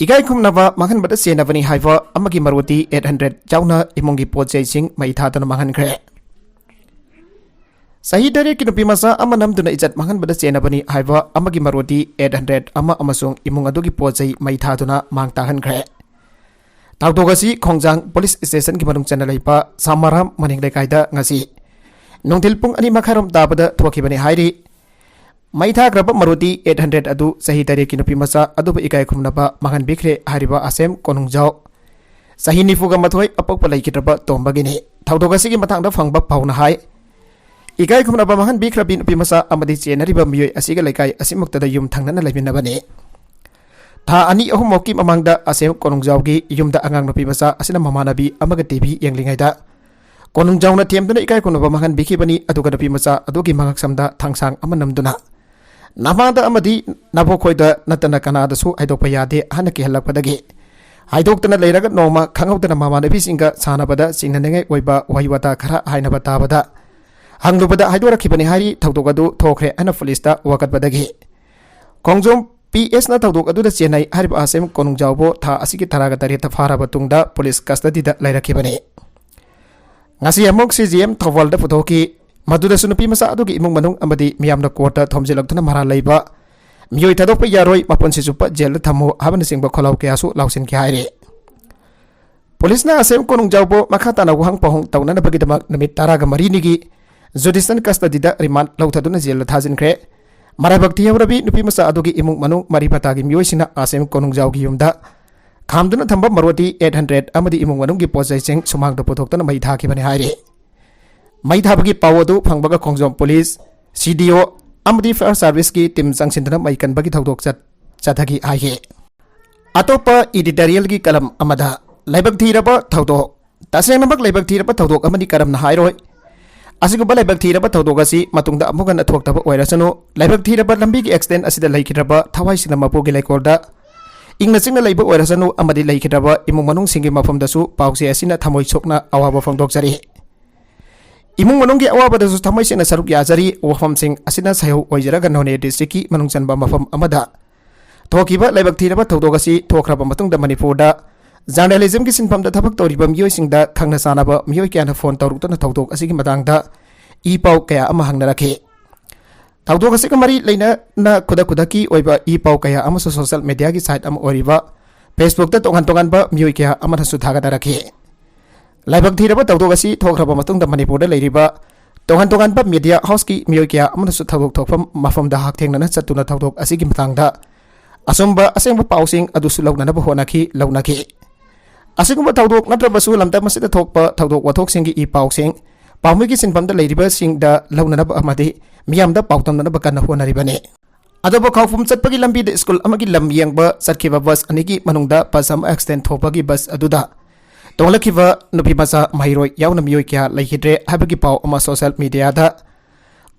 ꯏꯀꯥꯏ ꯈꯨꯝꯅꯕ ꯃꯥꯡꯍꯟꯕꯗ ꯆꯦꯟꯅꯕꯅꯤ ꯍꯥꯏꯕ ꯑꯃꯒꯤ ꯃꯔꯨꯗꯤ eight hundred ꯌꯥꯎꯅ ꯏꯃꯨꯡꯒꯤ ꯄꯣꯠ ꯆꯩꯁꯤꯡ ꯃꯩ ꯊꯥꯗꯨꯅ ꯃꯥꯡꯍꯟꯈ꯭ꯔꯦ꯫ ꯆꯍꯤ ꯇꯔꯦꯠꯀꯤ ꯅꯨꯄꯤ ꯃꯆꯥ ꯑꯃ ꯅꯝꯗꯨꯅ ꯏꯖꯠ ꯃꯥꯡꯍꯟꯕꯗ ꯆꯦꯟꯅꯕꯅꯤ ꯍꯥꯏꯕ ꯑꯃꯒꯤ ꯃꯔꯨꯗꯤ eight hundred ꯑꯃ ꯑꯃꯁꯨꯡ ꯏꯃꯨꯡ ꯑꯗꯨꯒꯤ ꯄꯣꯠ ꯆꯩ ꯃꯩ ꯊꯥꯗꯨꯅ ꯃꯥꯡ ꯇꯥꯛꯍꯟꯈ꯭ꯔꯦ꯫ ꯊꯧꯗꯣꯛ ꯑꯁꯤ ꯈꯣꯡꯖꯥꯡ police stationꯒꯤ ꯃꯅꯨꯡ ꯆꯟꯅ ꯂꯩꯕ ꯁꯥꯃꯔꯥꯝ ꯃꯅꯤꯡ ꯂꯩꯀꯥꯏꯗ ꯉꯁꯤ ꯅꯨꯡꯊꯤꯜ ꯄꯨꯡ ꯑꯅꯤ ꯃꯈꯥꯏꯔꯣꯝ ꯇꯥꯕꯗ ꯊꯣꯛꯈꯤꯕꯅꯤ ꯍꯥꯏꯔꯤ꯫ ꯃꯩ ꯊꯥꯈ꯭ꯔꯕ ꯃꯔꯨꯇꯤ ꯑꯩꯠ ꯍꯟꯗ꯭ꯔꯦꯠ ꯑꯗꯨ ꯆꯍꯤ ꯇꯔꯦꯠꯀꯤ ꯅꯨꯄꯤ ꯃꯆꯥ ꯑꯗꯨꯕꯨ ꯏꯀꯥꯏ ꯈꯨꯝꯅꯕ ꯃꯥꯡꯍꯟꯕꯤꯈ꯭ꯔꯦ ꯍꯥꯏꯔꯤꯕ ꯑꯁꯦꯝ ꯀꯣꯅꯨꯡꯖꯥꯎ, ꯆꯍꯤ ꯅꯤꯐꯨꯒ ꯃꯥꯊꯣꯏ ꯑꯄꯣꯛꯄ ꯂꯩꯈꯤꯗ꯭ꯔꯕ ꯇꯣꯝꯕꯒꯤꯅꯤ꯫ ꯊꯧꯗꯣꯛ ꯑꯁꯤꯒꯤ ꯃꯇꯥꯡꯗ ꯐꯪꯕ ꯄꯥꯎꯅ ꯍꯥꯏ, ꯏꯀꯥꯏ ꯈꯨꯝꯅꯕ ꯃꯥꯡꯍꯟꯕꯤꯈ꯭ꯔꯕꯤ ꯅꯨꯄꯤ ꯃꯆꯥ ꯑꯃꯗꯤ ꯆꯦꯟꯅꯔꯤꯕ ꯃꯤꯑꯣꯏ ꯑꯁꯤꯒ ꯂꯩꯀꯥꯏ ꯑꯁꯤꯃꯛꯇꯗ ꯌꯨꯝ ꯊꯪꯅꯅ ꯂꯩꯃꯤꯟꯅꯕꯅꯤ꯫ ꯊꯥ ꯑꯅꯤ ꯑꯍꯨꯝꯃꯨꯛꯀꯤ ꯃꯃꯥꯡꯗ ꯑꯁꯦꯝ ꯀꯣꯅꯨꯡꯖꯥꯎꯒꯤ ꯌꯨꯝꯗ ꯑꯉꯥꯡ ꯅꯨꯄꯤ ꯃꯆꯥ ꯑꯁꯤꯅ ꯃꯃꯥꯟꯅꯕꯤ ꯑꯃꯒ ꯇꯤꯚꯤ ꯌꯦꯡꯂꯤꯉꯩꯗ ꯀꯣꯅꯨꯡꯖꯥꯎꯅ ꯊꯦꯝꯗꯨꯅ ꯏꯀꯥꯏ ꯈꯨꯝꯅꯕ ꯃꯥꯡꯍꯟꯕꯤꯈꯤꯕꯅꯤ꯫ ꯑꯗꯨꯒ ꯅꯨꯄꯤ ꯃꯆꯥ ꯑꯗꯨꯒꯤ ꯃꯉꯛꯁꯝꯗ ꯊꯥꯡꯁꯥꯡ ꯑꯃ ꯅꯝꯗꯨꯅ ꯅꯃꯥꯗ ꯑꯃꯗꯤ ꯅꯕꯣꯛꯈꯣꯏꯗ ꯅꯠꯇꯅ ꯀꯅꯥꯗꯁꯨ ꯍꯥꯏꯗꯣꯛꯄ ꯌꯥꯗꯦ ꯍꯥꯏꯅ ꯀꯤꯍꯜꯂꯛꯄꯗꯒꯤ ꯍꯥꯏꯗꯣꯛꯇꯅ ꯂꯩꯔꯒ ꯅꯣꯡꯃ ꯈꯪꯍꯧꯗꯅ ꯃꯃꯥꯟꯅꯕꯤꯁꯤꯡꯒ ꯁꯥꯟꯅꯕꯗ ꯆꯤꯡꯅꯅꯤꯡꯉꯥꯏ ꯑꯣꯏꯕ ꯋꯥꯍꯩ ꯋꯥꯇꯥ ꯈꯔ ꯍꯥꯏꯅꯕ ꯇꯥꯕꯗ ꯍꯪꯂꯨꯕꯗ ꯍꯥꯏꯗꯣꯔꯛꯈꯤꯕꯅꯤ ꯍꯥꯏꯔꯤ꯫ ꯊꯧꯗꯣꯛ ꯑꯗꯨ ꯊꯣꯛꯈ꯭ꯔꯦ ꯍꯥꯏꯅ ꯄꯨꯂꯤꯁꯇ ꯋꯥꯀꯠꯄꯗꯒꯤ ꯈꯣꯡꯖꯣꯝ ꯄꯤ ꯑꯦꯁꯅ ꯊꯧꯗꯣꯛ ꯑꯗꯨꯗ ꯆꯦꯟꯅꯩ ꯍꯥꯏꯔꯤꯕ ꯑꯁꯦꯝ ꯀꯣꯅꯨꯡꯖꯥꯎꯕꯨ ꯊꯥ ꯑꯁꯤꯒꯤ ꯇꯔꯥꯒ ꯇꯔꯦꯠꯇ ꯐꯥꯔꯕ ꯇꯨꯡꯗ ꯄꯨꯂꯤꯁ ꯀꯁꯇꯗꯤꯗ ꯂꯩꯔꯛꯈꯤꯕꯅꯤ꯫ ꯉꯁꯤ ꯑꯃꯨꯛ ꯁꯤ ꯖꯤ ꯑꯦꯝ ꯊꯧꯕꯥꯜꯗ ꯄꯨꯊꯣꯛꯈꯤ꯫ ꯃꯗꯨꯗꯁꯨ ꯅꯨꯄꯤ ꯃꯆꯥ ꯑꯗꯨꯒꯤ ꯏꯃꯨꯡ ꯃꯅꯨꯡ ꯑꯃꯗꯤ ꯃꯤꯌꯥꯝꯅ ꯀꯣꯔꯠꯇ ꯊꯣꯝꯖꯤꯜꯂꯛꯇꯨꯅ ꯃꯔꯥꯜ ꯂꯩꯕ ꯃꯤꯑꯣꯏ ꯊꯥꯗꯣꯛꯄ ꯌꯥꯔꯣꯏ, ꯃꯄꯨꯟꯁꯤ ꯆꯨꯞꯄ ꯖꯦꯜꯗ ꯊꯝꯃꯨ ꯍꯥꯏꯕꯅꯆꯤꯡꯕ ꯈꯣꯜꯂꯥꯎ ꯀꯌꯥꯁꯨ ꯂꯥꯎꯁꯤꯟꯈꯤ ꯍꯥꯏꯔꯤ꯫ ꯄꯨꯂꯤꯁꯅ ꯑꯁꯦꯝ ꯀꯣꯅꯨꯡꯖꯥꯎꯕꯨ ꯃꯈꯥ ꯇꯥꯅ ꯋꯥꯍꯪ ꯄꯥꯎꯍꯪ ꯇꯧꯅꯅꯕꯒꯤꯗꯃꯛ ꯅꯨꯃꯤꯠ ꯇꯔꯥꯒ ꯃꯔꯤꯅꯤꯒꯤ ꯖꯨꯗꯤꯁꯤꯌꯦꯜ ꯀꯁꯇꯗꯤꯗ ꯔꯤꯃꯥꯟꯗ ꯂꯧꯊꯗꯨꯅ ꯖꯦꯜꯗ ꯊꯥꯖꯤꯟꯈ꯭ꯔꯦ꯫ ꯃꯔꯥꯏꯕꯛ ꯊꯤꯍꯧꯔꯕꯤ ꯅꯨꯄꯤ ꯃꯆꯥ ꯑꯗꯨꯒꯤ ꯏꯃꯨꯡ ꯃꯅꯨꯡ ꯃꯔꯤ ꯃꯇꯥꯒꯤ ꯃꯤꯑꯣꯏꯁꯤꯡꯅ ꯑꯁꯦꯝ ꯀꯣꯅꯨꯡꯖꯥꯎꯒꯤ ꯌꯨꯝꯗ ꯈꯥꯝꯗꯨꯅ ꯊꯝꯕ ꯃꯔꯨꯇꯤ ꯑꯩꯠ ꯍꯟꯗ꯭ꯔꯦꯠ ꯑꯃꯗꯤ ꯏꯃꯨꯡ ꯃꯅꯨꯡꯒꯤ ꯄꯣꯠ ꯆꯩꯁꯤꯡ ꯁꯨꯃꯥꯡꯗ ꯄꯨꯊꯣꯛꯇꯨꯅ ꯃꯩ ꯊꯥꯈꯤꯕꯅꯤ ꯍꯥꯏꯔꯤ꯫ ꯃꯩ ꯊꯥꯕꯒꯤ ꯄꯥꯎ ꯑꯗꯨ ꯐꯪꯕꯒ ꯈꯣꯡꯖꯣꯝ ꯄꯨꯂꯤꯁ, ꯁꯤ ꯗꯤ ꯑꯣ ꯑꯃꯗꯤ ꯐꯥꯌꯔ ꯁꯥꯔꯚꯤꯁꯀꯤ ꯇꯤꯝ ꯆꯪꯁꯤꯟꯗꯨꯅ ꯃꯩ ꯀꯟꯕꯒꯤ ꯊꯧꯗꯣꯛ ꯆꯠ-, ꯆꯠꯊꯈꯤ ꯍꯥꯏꯈꯤ꯫ ꯑꯇꯣꯞꯄ ꯏꯗꯤꯇꯣꯔꯤꯌꯦꯜꯒꯤ ꯀꯂꯝ ꯑꯃꯗ, ꯂꯥꯏꯕꯛ ꯊꯤꯔꯕ ꯊꯧꯗꯣꯛ꯫ ꯇꯁꯦꯡꯅꯃꯛ ꯂꯥꯏꯕꯛ ꯊꯤꯔꯕ ꯊꯧꯗꯣꯛ ꯑꯃꯅꯤ, ꯀꯔꯝꯅ ꯍꯥꯏꯔꯣꯏ? ꯑꯁꯤꯒꯨꯝꯕ ꯂꯥꯏꯕꯛ ꯊꯤꯔꯕ ꯊꯧꯗꯣꯛ ꯑꯁꯤ ꯃꯇꯨꯡꯗ ꯑꯃꯨꯛ ꯍꯟꯅ ꯊꯣꯛꯇꯕ ꯑꯣꯏꯔꯁꯅꯨ꯫ ꯂꯥꯏꯕꯛ ꯊꯤꯔꯕ ꯂꯝꯕꯤꯒꯤ ꯑꯦꯛꯁꯤꯗꯦꯟ ꯑꯁꯤꯗ ꯂꯩꯈꯤꯗ꯭ꯔꯕ ꯊꯋꯥꯏꯁꯤꯡꯅ ꯃꯄꯨꯒꯤ ꯂꯩꯀꯣꯜꯗ ꯏꯪꯅ ꯆꯤꯛꯅ ꯂꯩꯕ ꯑꯣꯏꯔꯁꯅꯨ ꯑꯃꯗꯤ ꯂꯩꯈꯤꯗ꯭ꯔꯕ ꯏꯃꯨꯡ ꯃꯅꯨꯡꯁꯤꯡꯒꯤ ꯃꯐꯝꯗꯁꯨ ꯄꯥꯎꯆꯦ ꯑꯁꯤꯅ ꯊꯃꯣꯏ ꯁꯣꯛꯅ ꯑꯋꯥꯕ ꯐꯣꯡꯗꯣꯛꯆꯔꯤ꯫ ꯏꯃꯨꯡ ꯃꯅꯨꯡꯒꯤ ꯑꯋꯥꯕꯗꯁꯨ ꯊꯃꯣꯏ ꯁꯦꯡꯅ ꯁꯔꯨꯛ ꯌꯥꯖꯔꯤ꯫ ꯋꯥꯐꯝꯁꯤꯡ ꯑꯁꯤꯅ ꯁꯩꯍꯧ ꯑꯣꯏꯖꯔꯒ ꯅꯣꯅꯦ ꯗꯤꯁꯇ꯭ꯔꯤꯛꯀꯤ ꯃꯅꯨꯡ ꯆꯟꯕ ꯃꯐꯝ ꯑꯃꯗ ꯊꯣꯛꯈꯤꯕ ꯂꯥꯏꯕꯛ ꯊꯤꯔꯕ ꯊꯧꯗꯣꯛ ꯑꯁꯤ ꯊꯣꯛꯈ꯭ꯔꯕ ꯃꯇꯨꯡꯗ ꯃꯅꯤꯄꯨꯔꯗ ꯖꯔꯅꯦꯂꯤꯖꯝꯒꯤ ꯁꯤꯟꯐꯝꯗ ꯊꯕꯛ ꯇꯧꯔꯤꯕ ꯃꯤꯑꯣꯏꯁꯤꯡꯗ ꯈꯪꯅ ꯆꯥꯟꯅꯕ ꯃꯤꯑꯣꯏ ꯀꯌꯥꯅ ꯐꯣꯟ ꯇꯧꯔꯛꯇꯨꯅ ꯊꯧꯗꯣꯛ ꯑꯁꯤꯒꯤ ꯃꯇꯥꯡꯗ ꯏ ꯄꯥꯎ ꯀꯌꯥ ꯑꯃ ꯍꯪꯅꯔꯛꯈꯤ꯫ ꯊꯧꯗꯣꯛ ꯑꯁꯤꯒ ꯃꯔꯤ ꯂꯩꯅꯅ ꯈꯨꯗꯛ ꯈꯨꯗꯛꯀꯤ ꯑꯣꯏꯕ ꯏ ꯄꯥꯎ ꯀꯌꯥ ꯑꯃꯁꯨ ꯁꯣꯁꯤꯌꯦꯜ ꯃꯦꯗꯤꯌꯥꯒꯤ ꯁꯥꯏꯠ ꯑꯃ ꯑꯣꯏꯔꯤꯕ ꯐꯦꯁꯕꯨꯛꯇ ꯇꯣꯉꯥꯟ ꯇꯣꯉꯥꯟꯕ ꯃꯤꯑꯣꯏ ꯀꯌꯥ ꯑꯃꯅꯁꯨ ꯊꯥꯒꯠꯅꯔꯛꯈꯤ꯫ ꯂꯥꯏꯕꯛ ꯊꯤꯔꯕ ꯊꯧꯗꯣꯛ ꯑꯁꯤ ꯊꯣꯛꯈ꯭ꯔꯕ ꯃꯇꯨꯡꯗ ꯃꯅꯤꯄꯨꯔꯗ ꯂꯩꯔꯤꯕ ꯇꯣꯉꯥꯟ ꯇꯣꯉꯥꯟꯕ media houseꯀꯤ ꯃꯤꯑꯣꯏ ꯀꯌꯥ ꯑꯃꯅꯁꯨ ꯊꯧꯗꯣꯛ ꯊꯣꯛꯐꯝ ꯃꯐꯝꯗ ꯍꯛꯊꯦꯡꯅꯅ ꯆꯠꯇꯨꯅ ꯊꯧꯗꯣꯛ ꯑꯁꯤꯒꯤ ꯃꯇꯥꯡꯗ ꯑꯆꯨꯝꯕ ꯑꯁꯦꯡꯕ ꯄꯥꯎꯁꯤꯡ ꯑꯗꯨꯁꯨ ꯂꯧꯅꯅꯕ ꯍꯣꯠꯅꯈꯤ, ꯂꯧꯅꯈꯤ꯫ ꯑꯁꯤꯒꯨꯝꯕ ꯊꯧꯗꯣꯛ ꯅꯠꯇ꯭ꯔꯕꯁꯨ ꯂꯝꯗꯝ ꯑꯁꯤꯗ ꯊꯣꯛꯄ ꯊꯧꯗꯣꯛ ꯋꯥꯊꯣꯛꯁꯤꯡꯒꯤ ꯏ ꯄꯥꯎꯁꯤꯡ ꯄꯥꯝꯕꯩꯒꯤ ꯁꯤꯟꯐꯝꯗ ꯂꯩꯔꯤꯕꯁꯤꯡꯗ ꯂꯧꯅꯅꯕ ꯑꯃꯗꯤ ꯃꯤꯌꯥꯝꯗ ꯄꯥꯎ ꯇꯝꯅꯅꯕ ꯀꯟꯅ ꯍꯣꯠꯅꯔꯤꯕꯅꯤ꯫ ꯑꯗꯨꯕꯨ ꯈꯥꯎꯄꯨꯝ ꯆꯠꯄꯒꯤ ꯂꯝꯕꯤꯗ ꯁ꯭ꯀꯨꯜ ꯑꯃꯒꯤ ꯂꯝ ꯌꯦꯡꯕ ꯆꯠꯈꯤꯕ ꯕꯁ ꯑꯅꯤꯒꯤ ꯃꯅꯨꯡꯗ ꯕꯁ ꯑꯃ accident ꯊꯣꯛꯄꯒꯤ ꯕꯁ ꯑꯗꯨꯗ ꯇꯣꯡꯂꯛꯈꯤꯕ ꯅꯨꯄꯤ ꯃꯆꯥ ꯃꯍꯩꯔꯣꯏ ꯌꯥꯎꯅ ꯃꯤꯑꯣꯏ ꯀꯌꯥ ꯂꯩꯈꯤꯗ꯭ꯔꯦ ꯍꯥꯏꯕꯒꯤ ꯄꯥꯎ ꯑꯃ social mediaꯗ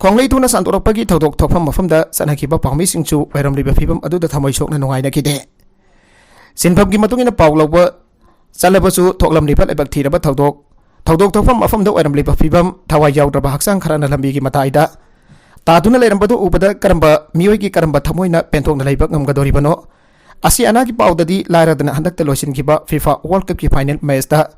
ꯈꯣꯡꯂꯩ ꯊꯨꯅ ꯁꯟꯗꯣꯔꯛꯄꯒꯤ ꯊꯧꯗꯣꯛ ꯊꯣꯛꯐꯝ ꯃꯐꯝꯗ ꯆꯠꯅꯈꯤꯕ ꯄꯥꯎꯃꯤꯁꯤꯡꯁꯨ ꯑꯣꯏꯔꯝꯂꯤꯕ ꯐꯤꯕꯝ ꯑꯗꯨꯗ ꯊꯃꯣꯏ ꯁꯣꯛꯅ ꯅꯨꯡꯉꯥꯏꯅꯈꯤꯗꯦ꯫ ꯁꯤꯟꯐꯝꯒꯤ ꯃꯇꯨꯡ ꯏꯟꯅ ꯄꯥꯎ ꯂꯧꯕ ꯆꯠꯂꯕꯁꯨ ꯊꯣꯛꯂꯝꯂꯤꯕ ꯂꯥꯏꯕꯛ ꯊꯤꯔꯕ ꯊꯧꯗꯣꯛ, ꯊꯧꯗꯣꯛ ꯊꯣꯛꯐꯝ ꯃꯐꯝꯗ ꯑꯣꯏꯔꯝꯂꯤꯕ ꯐꯤꯕꯝ, ꯊꯋꯥꯏ ꯌꯥꯎꯗ꯭ꯔꯕ ꯍꯛꯆꯥꯡ ꯈꯔꯅ ꯂꯝꯕꯤꯒꯤ ꯃꯇꯥꯏꯗ ꯇꯥꯗꯨꯅ ꯂꯩꯔꯝꯕꯗꯨ ꯎꯕꯗ ꯀꯔꯝꯕ ꯃꯤꯑꯣꯏꯒꯤ ꯀꯔꯝꯕ ꯊꯃꯣꯏꯅ ꯄꯦꯟꯊꯣꯛꯅ ꯂꯩꯕ ꯉꯝꯒꯗꯧꯔꯤꯕꯅꯣ? ꯑꯁꯤ ꯑꯅꯥꯒꯤ ꯄꯥꯎꯗꯗꯤ ꯂꯥꯏꯔꯗꯅ ꯍꯟꯗꯛꯇ ꯂꯣꯏꯁꯤꯟꯈꯤꯕ FIFA World Cupꯀꯤ final matchꯇ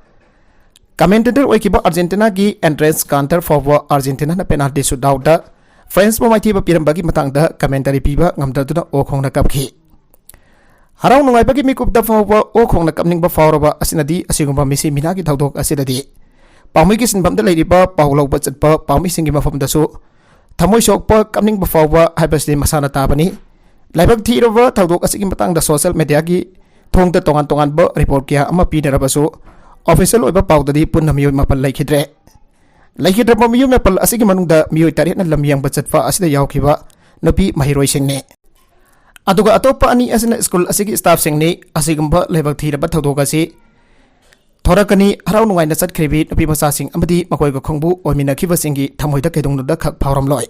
commentator ꯑꯣꯏꯈꯤꯕ ꯑꯥꯔꯖꯦꯟꯇꯤꯅꯥꯒꯤ ꯑꯦꯟꯗ꯭ꯔꯦꯁ ꯀꯥꯟꯇꯔ ꯐꯥꯎꯕ ꯑꯥꯔꯖꯦꯟꯇꯤꯅꯥꯅ penalty shootoutꯗ ꯐ꯭ꯔꯦꯟꯁꯄꯨ ꯃꯥꯏꯊꯤꯕ ꯄꯤꯔꯝꯕꯒꯤ ꯃꯇꯥꯡꯗ commentary ꯄꯤꯕ ꯉꯝꯗꯗꯨꯅ ꯑꯣ ꯈꯣꯡꯅ ꯀꯞꯈꯤ꯫ ꯍꯔꯥꯎ ꯅꯨꯡꯉꯥꯏꯕꯒꯤ ꯃꯤꯀꯨꯞꯇ ꯐꯥꯎꯕ ꯑꯣ ꯈꯣꯡꯅ ꯀꯞꯅꯤꯡꯕ ꯐꯥꯎꯔꯕ ꯑꯁꯤꯅꯗꯤ ꯑꯁꯤꯒꯨꯝꯕ ꯃꯤꯁꯤ ꯃꯤꯅꯥꯒꯤ ꯊꯧꯗꯣꯛ ꯑꯁꯤꯗꯗꯤ ꯄꯥꯎꯃꯤꯒꯤ ꯁꯤꯟꯐꯝꯗ ꯂꯩꯔꯤꯕ ꯄꯥꯎ ꯂꯧꯕ ꯆꯠꯄ ꯄꯥꯎꯃꯤꯁꯤꯡꯒꯤ ꯃꯐꯝꯗꯁꯨ ꯊꯃꯣꯏ ꯁꯣꯛꯄ ꯀꯞꯅꯤꯡꯕ ꯐꯥꯎꯕ ꯍꯥꯏꯕꯁꯤꯗꯤ ꯃꯁꯥꯅ ꯇꯥꯕꯅꯤ꯫ ꯂꯥꯏꯕꯛ ꯊꯤꯔꯕ ꯊꯧꯗꯣꯛ ꯑꯁꯤꯒꯤ ꯃꯇꯥꯡꯗ social mediaꯒꯤ ꯊꯣꯡꯗ ꯇꯣꯉꯥꯟ ꯇꯣꯉꯥꯟꯕ report ꯀꯌꯥ ꯑꯃ ꯄꯤꯅꯔꯕꯁꯨ official ꯑꯣꯏꯕ ꯄꯥꯎꯗꯗꯤ ꯄꯨꯟꯅ ꯃꯤꯑꯣꯏ ꯃꯥꯄꯜ ꯂꯩꯈꯤꯗ꯭ꯔꯦ꯫ ꯂꯩꯈꯤꯗ꯭ꯔꯕ ꯃꯤꯑꯣꯏ ꯃꯥꯄꯜ ꯑꯁꯤꯒꯤ ꯃꯅꯨꯡꯗ ꯃꯤꯑꯣꯏ ꯇꯔꯦꯠꯅ ꯂꯝ ꯌꯦꯡꯕ ꯆꯠꯄ ꯑꯁꯤꯗ ꯌꯥꯎꯈꯤꯕ ꯅꯨꯄꯤ ꯃꯍꯩꯔꯣꯏꯁꯤꯡꯅꯤ꯫ ꯑꯗꯨꯒ ꯑꯇꯣꯞꯄ ꯑꯅꯤ ꯑꯁꯤꯅ ꯁ꯭ꯀꯨꯜ ꯑꯁꯤꯒꯤ staffꯁꯤꯡꯅꯤ꯫ ꯑꯁꯤꯒꯨꯝꯕ ꯂꯥꯏꯕꯛ ꯊꯤꯔꯕ ꯊꯧꯗꯣꯛ ꯑꯁꯤ ꯊꯣꯔꯛꯀꯅꯤ꯫ ꯍꯔꯥꯎ ꯅꯨꯡꯉꯥꯏꯅ ꯆꯠꯈ꯭ꯔꯤꯕꯤ ꯅꯨꯄꯤ ꯃꯆꯥꯁꯤꯡ ꯑꯃꯗꯤ ꯃꯈꯣꯏꯒ ꯈꯣꯡꯕꯨ ꯑꯣꯏꯃꯤꯟꯅꯈꯤꯕꯁꯤꯡꯒꯤ ꯊꯃꯣꯏꯗ ꯀꯩꯗꯧꯅꯨꯡꯗ ꯈꯛ ꯐꯥꯎꯔꯝꯂꯣꯏ꯫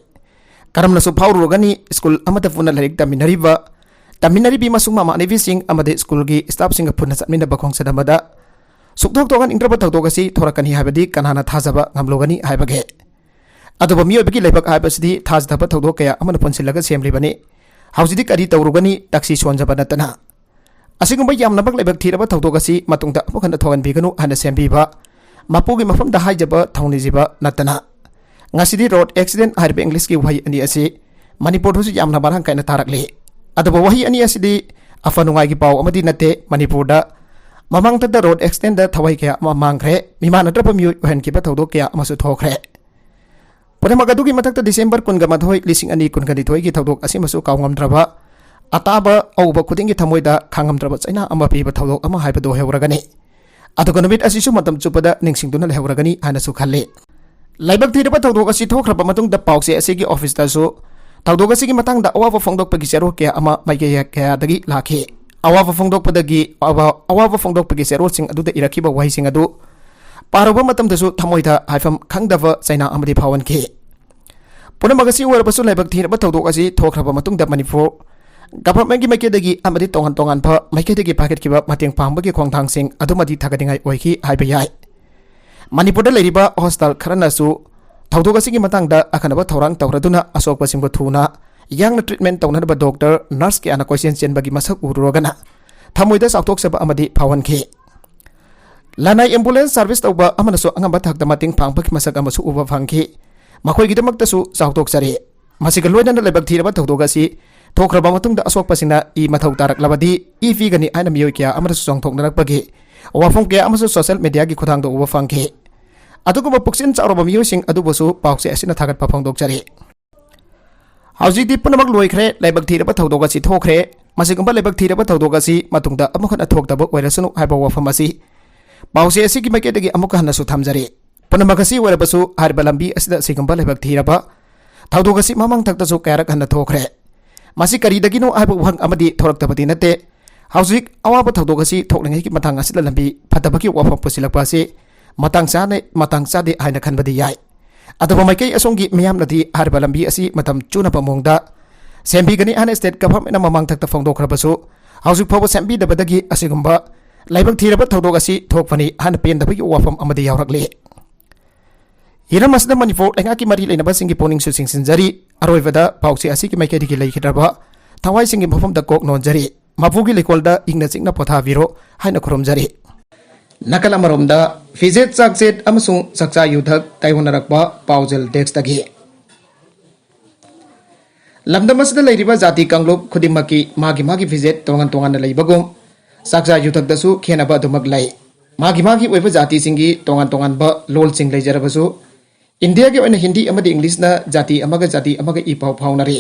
ꯀꯔꯝꯅꯁꯨ ꯐꯥꯎꯔꯨꯔꯒꯅꯤ? ꯁ꯭ꯀꯨꯜ ꯑꯃꯗ ꯄꯨꯟꯅ ꯂꯥꯏꯔꯤꯛ ꯇꯝꯃꯤꯟꯅꯔꯤꯕ, ꯇꯝꯃꯤꯟꯅꯔꯤꯕꯤ ꯃꯁꯨꯡ ꯃꯃꯥꯟꯅꯕꯤꯁꯤꯡ ꯑꯃꯗꯤ ꯁ꯭ꯀꯨꯜꯒꯤ staffꯁꯤꯡꯒ ꯄꯨꯟꯅ ꯆꯠꯃꯤꯟꯅꯕ ꯈꯣꯡꯆꯠ ꯑꯃꯗ ꯁꯨꯛꯊꯣꯛ ꯊꯣꯛꯍꯟꯅꯤꯡꯗ꯭ꯔꯕ ꯊꯧꯗꯣꯛ ꯑꯁꯤ ꯊꯣꯔꯛꯀꯅꯤ ꯍꯥꯏꯕꯗꯤ ꯀꯅꯥꯅ ꯊꯥꯖꯕ ꯉꯝꯂꯨꯒꯅꯤ ꯍꯥꯏꯕꯒꯦ? ꯑꯗꯨꯕꯨ ꯃꯤꯑꯣꯏꯕꯒꯤ ꯂꯥꯏꯕꯛ ꯍꯥꯏꯕꯁꯤꯗꯤ ꯊꯥꯖꯗꯕ ꯊꯧꯗꯣꯛ ꯀꯌꯥ ꯑꯃꯅ ꯄꯨꯟꯁꯤꯜꯂꯒ ꯁꯦꯝꯂꯤꯕꯅꯤ꯫ ꯍꯧꯖꯤꯛꯇꯤ ꯀꯔꯤ ꯇꯧꯔꯨꯒꯅꯤ? ꯇꯛꯁꯤ ꯁꯣꯟꯖꯕ ꯅꯠꯇꯅ꯫ ꯑꯁꯤꯒꯨꯝꯕ ꯌꯥꯝꯅꯃꯛ ꯂꯥꯏꯕꯛ ꯊꯤꯔꯕ ꯊꯧꯗꯣꯛ ꯑꯁꯤ ꯃꯇꯨꯡꯗ ꯑꯃꯨꯛ ꯍꯟꯅ ꯊꯣꯛꯍꯟꯕꯤꯒꯅꯨ ꯍꯥꯏꯅ ꯁꯦꯝꯕꯤꯕ, ꯃꯄꯨꯒꯤ ꯃꯐꯝꯗ ꯍꯥꯏꯖꯕ ꯊꯧꯅꯤꯖꯕ ꯅꯠꯇꯅ꯫ ꯉꯁꯤꯗꯤ road accident ꯍꯥꯏꯔꯤꯕ Englishꯀꯤ ꯋꯥꯍꯩ ꯑꯅꯤ ꯑꯁꯤ ꯃꯅꯤꯄꯨꯔꯗꯁꯨ ꯌꯥꯝꯅ ꯃꯔꯥꯡ ꯀꯥꯏꯅ ꯇꯥꯔꯛꯂꯤ꯫ ꯑꯗꯨꯕꯨ ꯋꯥꯍꯩ ꯑꯅꯤ ꯑꯁꯤꯗꯤ ꯑꯐ ꯅꯨꯡꯉꯥꯏꯒꯤ ꯄꯥꯎ ꯑꯃꯗꯤ ꯅꯠꯇꯦ꯫ ꯃꯅꯤꯄꯨꯔꯗ ꯃꯃꯥꯡꯊꯛꯇ road accidentꯗ ꯊꯋꯥꯏ ꯀꯌꯥ ꯑꯃ ꯃꯥꯡꯈ꯭ꯔꯦ, ꯃꯤꯃꯥꯟꯅꯗ꯭ꯔꯕ ꯃꯤꯑꯣꯏ ꯑꯣꯏꯍꯟꯈꯤꯕ ꯊꯧꯗꯣꯛ ꯀꯌꯥ ꯑꯃꯁꯨ ꯊꯣꯛꯈ꯭ꯔꯦ꯫ ꯄꯨꯝꯅꯃꯛ ꯑꯗꯨꯒꯤ ꯃꯊꯛꯇ ꯗꯤꯁꯦꯝꯕꯔ ꯀꯨꯟꯒ ꯃꯥꯊꯣꯏ, ꯂꯤꯁꯤꯡ ꯑꯅꯤ ꯀꯨꯟꯒ ꯅꯤꯊꯣꯏꯒꯤ ꯊꯧꯗꯣꯛ ꯑꯁꯤꯃꯁꯨ ꯀꯥꯎꯉꯝꯗ꯭ꯔꯕ, ꯑꯇꯥꯕ ꯑꯎꯕ ꯈꯨꯗꯤꯡꯒꯤ ꯊꯃꯣꯏꯗ ꯈꯥꯡꯉꯝꯗ꯭ꯔꯕ ꯆꯩꯅꯥ ꯑꯃ ꯄꯤꯕ ꯊꯧꯗꯣꯛ ꯑꯃ ꯍꯥꯏꯕꯗꯨ ꯑꯣꯏꯍꯧꯔꯒꯅꯤ꯫ ꯑꯗꯨꯒ ꯅꯨꯃꯤꯠ ꯑꯁꯤꯁꯨ ꯃꯇꯝ ꯆꯨꯞꯄꯗ ꯅꯤꯡꯁꯤꯡꯗꯨꯅ ꯂꯩꯍꯧꯔꯒꯅꯤ ꯍꯥꯏꯅꯁꯨ ꯈꯜꯂꯤ꯫ ꯂꯥꯏꯕꯛ ꯊꯤꯔꯕ ꯊꯧꯗꯣꯛ ꯑꯁꯤ ꯊꯣꯛꯈ꯭ꯔꯕ ꯃꯇꯨꯡꯗ ꯄꯥꯎꯆꯦ ꯑꯁꯤꯒꯤ ꯑꯣꯐꯤꯁꯇꯁꯨ ꯊꯧꯗꯣꯛ ꯑꯁꯤꯒꯤ ꯃꯇꯥꯡꯗ ꯑꯋꯥꯕ ꯐꯣꯡꯗꯣꯛꯄꯒꯤ ꯆꯦꯔꯣꯜ ꯀꯌꯥ ꯑꯃ ꯃꯥꯏꯀꯩ ꯀꯌꯥꯗꯒꯤ ꯂꯥꯛꯈꯤ꯫ ꯑꯋꯥꯕ ꯐꯣꯡꯗꯣꯛꯄꯗꯒꯤ ꯑꯋꯥ-, ꯑꯋꯥꯕ ꯐꯣꯡꯗꯣꯛꯄꯒꯤ ꯆꯦꯔꯣꯜꯁꯤꯡ ꯑꯗꯨꯗ ꯏꯔꯛꯈꯤꯕ ꯋꯥꯍꯩꯁꯤꯡ ꯑꯗꯨ ꯄꯥꯔꯨꯕ ꯃꯇꯝꯗꯁꯨ ꯊꯃꯣꯏꯗ ꯍꯥꯏꯐꯝ ꯈꯪꯗꯕ ꯆꯩꯅꯥ ꯑꯃꯗꯤ ꯐꯥꯎꯍꯟꯈꯤ꯫ ꯄꯨꯝꯅꯃꯛ ꯑꯁꯤ ꯑꯣꯏꯔꯕꯁꯨ, ꯂꯥꯏꯕꯛ ꯊꯤꯔꯕ ꯊꯧꯗꯣꯛ ꯑꯁꯤ ꯊꯣꯛꯈ꯭ꯔꯕ ꯃꯇꯨꯡꯗ ꯃꯅꯤꯄꯨꯔ ꯒꯚꯔꯟꯃꯦꯟꯠꯀꯤ ꯃꯥꯏꯀꯩꯗꯒꯤ ꯑꯃꯗꯤ ꯇꯣꯉꯥꯟ ꯇꯣꯉꯥꯟꯕ ꯃꯥꯏꯀꯩꯗꯒꯤ ꯄꯥꯏꯈꯠꯈꯤꯕ ꯃꯇꯦꯡ ꯄꯥꯡꯕꯒꯤ ꯈꯣꯡꯊꯥꯡꯁꯤꯡ ꯑꯗꯨꯃꯗꯤ ꯊꯥꯒꯠꯅꯤꯡꯉꯥꯏ ꯑꯣꯏꯈꯤ ꯍꯥꯏꯕ ꯌꯥꯏ꯫ ꯃꯅꯤꯄꯨꯔꯗ ꯂꯩꯔꯤꯕ ꯍꯣꯁꯄꯤꯇꯥꯜ ꯈꯔꯅꯁꯨ ꯊꯧꯗꯣꯛ ꯑꯁꯤꯒꯤ ꯃꯇꯥꯡꯗ ꯑꯈꯟꯅꯕ ꯊꯧꯔꯥꯡ ꯇꯧꯔꯗꯨꯅ ꯑꯁꯣꯛꯄꯁꯤꯡꯕꯨ ꯊꯨꯅ ꯌꯥꯡꯅ ꯇ꯭ꯔꯤꯠꯃꯦꯟꯠ ꯇꯧꯅꯅꯕ ꯗꯣꯛꯇꯔ, ꯅꯔꯁ ꯀꯌꯥꯅ ꯀꯣꯏꯆꯦꯟ ꯆꯦꯟꯕꯒꯤ ꯃꯁꯛ ꯎꯔꯨꯔꯒꯅ ꯊꯃꯣꯏꯗ ꯆꯥꯎꯊꯣꯛꯆꯕ ꯑꯃꯗꯤ ꯐꯥꯎꯍꯟꯈꯤ꯫ ꯂꯅꯥꯏ ꯑꯦꯝꯕꯨꯂꯦꯟꯁ ꯁꯔꯚꯤꯁ ꯇꯧꯕ ꯑꯃꯅꯁꯨ ꯑꯉꯝꯕ ꯊꯥꯛꯇ ꯃꯇꯦꯡ ꯄꯥꯡꯕꯒꯤ ꯃꯁꯛ ꯑꯃꯁꯨ ꯎꯕ ꯐꯪꯈꯤ꯫ ꯃꯈꯣꯏꯒꯤꯗꯃꯛꯇꯁꯨ ꯆꯥꯎꯊꯣꯛꯆꯔꯤ꯫ ꯃꯁꯤꯒ ꯂꯣꯏꯅꯅ ꯂꯥꯏꯕꯛ ꯊꯤꯔꯕ ꯊꯧꯗꯣꯛ ꯑꯁꯤ ꯊꯣꯛꯈ꯭ꯔꯕ ꯃꯇꯨꯡꯗ ꯑꯁꯣꯛꯄꯁꯤꯡꯅ ꯏ ꯃꯊꯧ ꯇꯥꯔꯛꯂꯕꯗꯤ ꯏ ꯄꯤꯒꯅꯤ ꯍꯥꯏꯅ ꯃꯤꯑꯣꯏ ꯀꯌꯥ ꯑꯃꯅꯁꯨ ꯆꯣꯡꯊꯣꯛꯅꯔꯛꯄꯒꯤ ꯋꯥꯐꯝ ꯀꯌꯥ ꯑꯃꯁꯨ ꯁꯣꯁꯤꯌꯦꯜ ꯃꯤꯗꯤꯌꯥꯒꯤ ꯈꯨꯠꯊꯥꯡꯗ ꯎꯕ ꯐꯪꯈꯤ꯫ ꯑꯗꯨꯒꯨꯝꯕ ꯄꯨꯛꯆꯦꯜ ꯆꯥꯎꯔꯕ ꯃꯤꯑꯣꯏꯁꯤꯡ ꯑꯗꯨꯕꯨꯁꯨ ꯄꯥꯎꯆꯦ ꯑꯁꯤꯅ ꯊꯥꯒꯠꯄ ꯐꯣꯡꯗꯣꯛꯆꯔꯤ꯫ ꯍꯧꯖꯤꯛꯇꯤ ꯄꯨꯝꯅꯃꯛ ꯂꯣꯏꯈ꯭ꯔꯦ, ꯂꯥꯏꯕꯛ ꯊꯤꯔꯕ ꯊꯧꯗꯣꯛ ꯑꯁꯤ ꯊꯣꯛꯈ꯭ꯔꯦ꯫ ꯃꯁꯤꯒꯨꯝꯕ ꯂꯥꯏꯕꯛ ꯊꯤꯔꯕ ꯊꯧꯗꯣꯛ ꯑꯁꯤ ꯃꯇꯨꯡꯗ ꯑꯃꯨꯛ ꯍꯟꯅ ꯊꯣꯛꯇꯕ ꯑꯣꯏꯔꯁꯅꯨ ꯍꯥꯏꯕ ꯋꯥꯐꯝ ꯑꯁꯤ ꯄꯥꯎꯆꯦ ꯑꯁꯤꯒꯤ ꯃꯥꯏꯀꯩꯗꯒꯤ ꯑꯃꯨꯛꯀ ꯍꯟꯅꯁꯨ ꯊꯝꯖꯔꯤ꯫ ꯄꯨꯝꯅꯃꯛ ꯑꯁꯤ ꯑꯣꯏꯔꯕꯁꯨ, ꯍꯥꯏꯔꯤꯕ ꯂꯝꯕꯤ ꯑꯁꯤꯗ ꯑꯁꯤꯒꯨꯝꯕ ꯂꯥꯏꯕꯛ ꯊꯤꯔꯕ ꯊꯧꯗꯣꯛ ꯑꯁꯤ ꯃꯃꯥꯡ ꯊꯛꯇꯁꯨ ꯀꯌꯥꯔꯛ ꯍꯟꯅ ꯊꯣꯛꯈ꯭ꯔꯦ꯫ ꯃꯁꯤ ꯀꯔꯤꯗꯒꯤꯅꯣ ꯍꯥꯏꯕ ꯋꯥꯍꯪ ꯑꯃꯗꯤ ꯊꯣꯔꯛꯇꯕꯗꯤ ꯅꯠꯇꯦ꯫ ꯍꯧꯖꯤꯛ ꯑꯋꯥꯕ ꯊꯧꯗꯣꯛ ꯑꯁꯤ ꯊꯣꯛꯂꯤꯉꯩꯒꯤ ꯃꯇꯥꯡ ꯑꯁꯤꯗ ꯂꯝꯕꯤ ꯐꯠꯇꯕꯒꯤ ꯋꯥꯐꯝ ꯄꯨꯁꯤꯜꯂꯛꯄ ꯑꯁꯤ ꯃꯇꯥꯡ ꯆꯥꯅ, ꯃꯇꯥꯡ ꯆꯥꯗꯦ ꯍꯥꯏꯅ ꯈꯟꯕꯗꯤ ꯌꯥꯏ꯫ ꯑꯗꯨꯕꯨ ꯃꯥꯏꯀꯩ ꯑꯁꯣꯝꯒꯤ ꯃꯤꯌꯥꯝꯅꯗꯤ ꯍꯥꯏꯔꯤꯕ ꯂꯝꯕꯤ ꯑꯁꯤ ꯃꯇꯝ ꯆꯨꯅꯕ ꯃꯑꯣꯡꯗ ꯁꯦꯝꯕꯤꯒꯅꯤ ꯍꯥꯏꯅ ꯁ꯭ꯇꯦꯠ ꯒꯚꯔꯟꯃꯦꯟꯠꯅ ꯃꯃꯥꯡ ꯊꯛꯇ ꯐꯣꯡꯗꯣꯛꯈ꯭ꯔꯕꯁꯨ, ꯍꯧꯖꯤꯛ ꯐꯥꯎꯕ ꯁꯦꯝꯕꯤꯗꯕꯗꯒꯤ ꯑꯁꯤꯒꯨꯝꯕ ꯂꯥꯏꯕꯛ ꯊꯤꯔꯕ ꯊꯧꯗꯣꯛ ꯑꯁꯤ ꯊꯣꯛꯄꯅꯤ ꯍꯥꯏꯅ ꯄꯦꯟꯗꯕꯒꯤ ꯋꯥꯐꯝ ꯑꯃꯗꯤ ꯌꯥꯎꯔꯛꯂꯤ꯫ ꯍꯤꯔꯝ ꯑꯁꯤꯗ ꯃꯅꯤꯄꯨꯔ ꯂꯩꯉꯥꯛꯀꯤ ꯃꯔꯤ ꯂꯩꯅꯕꯁꯤꯡꯒꯤ ꯄꯨꯛꯅꯤꯡꯁꯨ ꯆꯤꯡꯁꯤꯟꯖꯔꯤ꯫ ꯑꯔꯣꯏꯕꯗ ꯄꯥꯎꯆꯦ ꯑꯁꯤꯒꯤ ꯃꯥꯏꯀꯩꯗꯒꯤ ꯂꯩꯈꯤꯗ꯭ꯔꯕ ꯊꯋꯥꯏꯁꯤꯡꯒꯤ ꯃꯐꯝꯗ ꯀꯣꯛ ꯅꯣꯟꯖꯔꯤ꯫ ꯃꯄꯨꯒꯤ ꯂꯩꯀꯣꯜꯗ ꯏꯪꯅ ꯆꯤꯛꯅ ꯄꯣꯊꯥꯕꯤꯔꯣ ꯍꯥꯏꯅ ꯈꯨꯔꯨꯝꯖꯔꯤ꯫ ꯅꯥꯀꯜ ꯑꯃꯔꯣꯝꯗ ꯐꯤꯖꯦꯠ ꯆꯥꯛꯆꯦꯠ ꯑꯃꯁꯨꯡ ꯆꯥꯛꯆꯥ ꯌꯨꯊꯛ ꯇꯥꯏꯑꯣꯟꯅꯔꯛꯄ ꯄꯥꯎꯖꯦꯜ ꯗꯦꯁ꯭ꯛꯇꯒꯤ꯫ ꯂꯝꯗꯝ ꯑꯁꯤꯗ ꯂꯩꯔꯤꯕ ꯖꯥꯇꯤ ꯀꯥꯡꯂꯨꯞ ꯈꯨꯗꯤꯡꯃꯛꯀꯤ ꯃꯥꯒꯤ ꯃꯥꯒꯤ ꯐꯤꯖꯦꯠ ꯇꯣꯉꯥꯟ ꯇꯣꯉꯥꯟꯅ ꯂꯩꯕꯒꯨꯝ, ꯆꯥꯛꯆꯥ ꯌꯨꯊꯛꯇꯁꯨ ꯈꯦꯠꯅꯕ ꯑꯗꯨꯃꯛ ꯂꯩ꯫ ꯃꯥꯒꯤ ꯃꯥꯒꯤ ꯑꯣꯏꯕ ꯖꯥꯇꯤꯁꯤꯡꯒꯤ ꯇꯣꯉꯥꯟ ꯇꯣꯉꯥꯟꯕ ꯂꯣꯜꯁꯤꯡ ꯂꯩꯖꯔꯕꯁꯨ, ꯏꯟꯗꯤꯌꯥꯒꯤ ꯑꯣꯏꯅ ꯍꯤꯟꯗꯤ ꯑꯃꯗꯤ ꯏꯪꯂꯤꯁꯅ ꯖꯥꯇꯤ ꯑꯃꯒ ꯖꯥꯇꯤ ꯑꯃꯒ ꯏ ꯄꯥꯎ ꯐꯥꯎꯅꯔꯤ꯫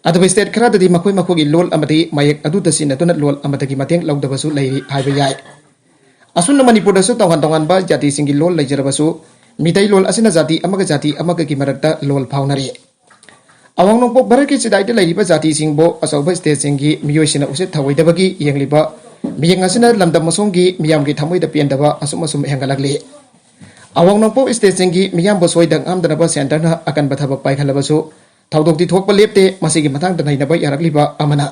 ꯑꯗꯨꯕꯨ ꯁ꯭ꯇꯦꯠ ꯈꯔꯗꯗꯤ ꯃꯈꯣꯏ ꯃꯈꯣꯏꯒꯤ ꯂꯣꯜ ꯑꯃꯗꯤ ꯃꯌꯦꯛ ꯑꯗꯨꯗ ꯁꯤꯖꯤꯟꯅꯗꯨꯅ ꯂꯣꯜ ꯑꯃꯗꯒꯤ ꯃꯇꯦꯡ ꯂꯧꯗꯕꯁꯨ ꯂꯩꯔꯤ ꯍꯥꯏꯕ ꯌꯥꯏ꯫ ꯑꯁꯨꯝꯅ ꯃꯅꯤꯄꯨꯔꯗꯁꯨ ꯇꯣꯉꯥꯟ ꯇꯣꯉꯥꯟꯕ ꯖꯥꯇꯤꯁꯤꯡꯒꯤ ꯂꯣꯜ ꯂꯩꯖꯔꯕꯁꯨ, ꯃꯤꯇꯩ ꯂꯣꯜ ꯑꯁꯤꯅ ꯖꯥꯇꯤ ꯑꯃꯒ ꯖꯥꯇꯤ ꯑꯃꯒꯒꯤ ꯃꯔꯛꯇ ꯂꯣꯜ ꯐꯥꯎꯅꯔꯤ꯫ ꯑꯋꯥꯡ ꯅꯣꯡꯄꯣꯛ ꯚꯥꯔꯠꯀꯤ ꯆꯤꯗꯥꯏꯗ ꯂꯩꯔꯤꯕ ꯖꯥꯇꯤꯁꯤꯡꯕꯨ ꯑꯆꯧꯕ ꯁ꯭ꯇꯦꯠꯁꯤꯡꯒꯤ ꯃꯤꯑꯣꯏꯁꯤꯡꯅ ꯎꯁꯤꯠ ꯊꯑꯣꯏꯗꯕꯒꯤ ꯌꯦꯡꯂꯤꯕ ꯃꯤꯌꯦꯡ ꯑꯁꯤꯅ ꯂꯝꯗꯝ ꯑꯁꯣꯝꯒꯤ ꯃꯤꯌꯥꯝꯒꯤ ꯊꯃꯣꯏꯗ ꯄꯦꯟꯗꯕ ꯑꯁꯨꯝ ꯑꯁꯨꯝ ꯍꯦꯟꯒꯠꯂꯛꯂꯤ꯫ ꯑꯋꯥꯡ ꯅꯣꯡꯄꯣꯛ ꯁ꯭ꯇꯦꯠꯁꯤꯡꯒꯤ ꯃꯤꯌꯥꯝꯕꯨ ꯁꯣꯏꯗ ꯉꯥꯝꯗꯅꯕ ꯁꯦꯟꯇꯔꯅ ꯑꯀꯟꯕ ꯊꯕꯛ ꯄꯥꯏꯈꯠꯂꯕꯁꯨ ꯊꯧꯗꯣꯛꯇꯤ ꯊꯣꯛꯄ ꯂꯦꯞꯇꯦ꯫ ꯃꯁꯤꯒꯤ ꯃꯇꯥꯡꯗ ꯅꯩꯅꯕ ꯌꯥꯔꯛꯂꯤꯕ ꯑꯃꯅ,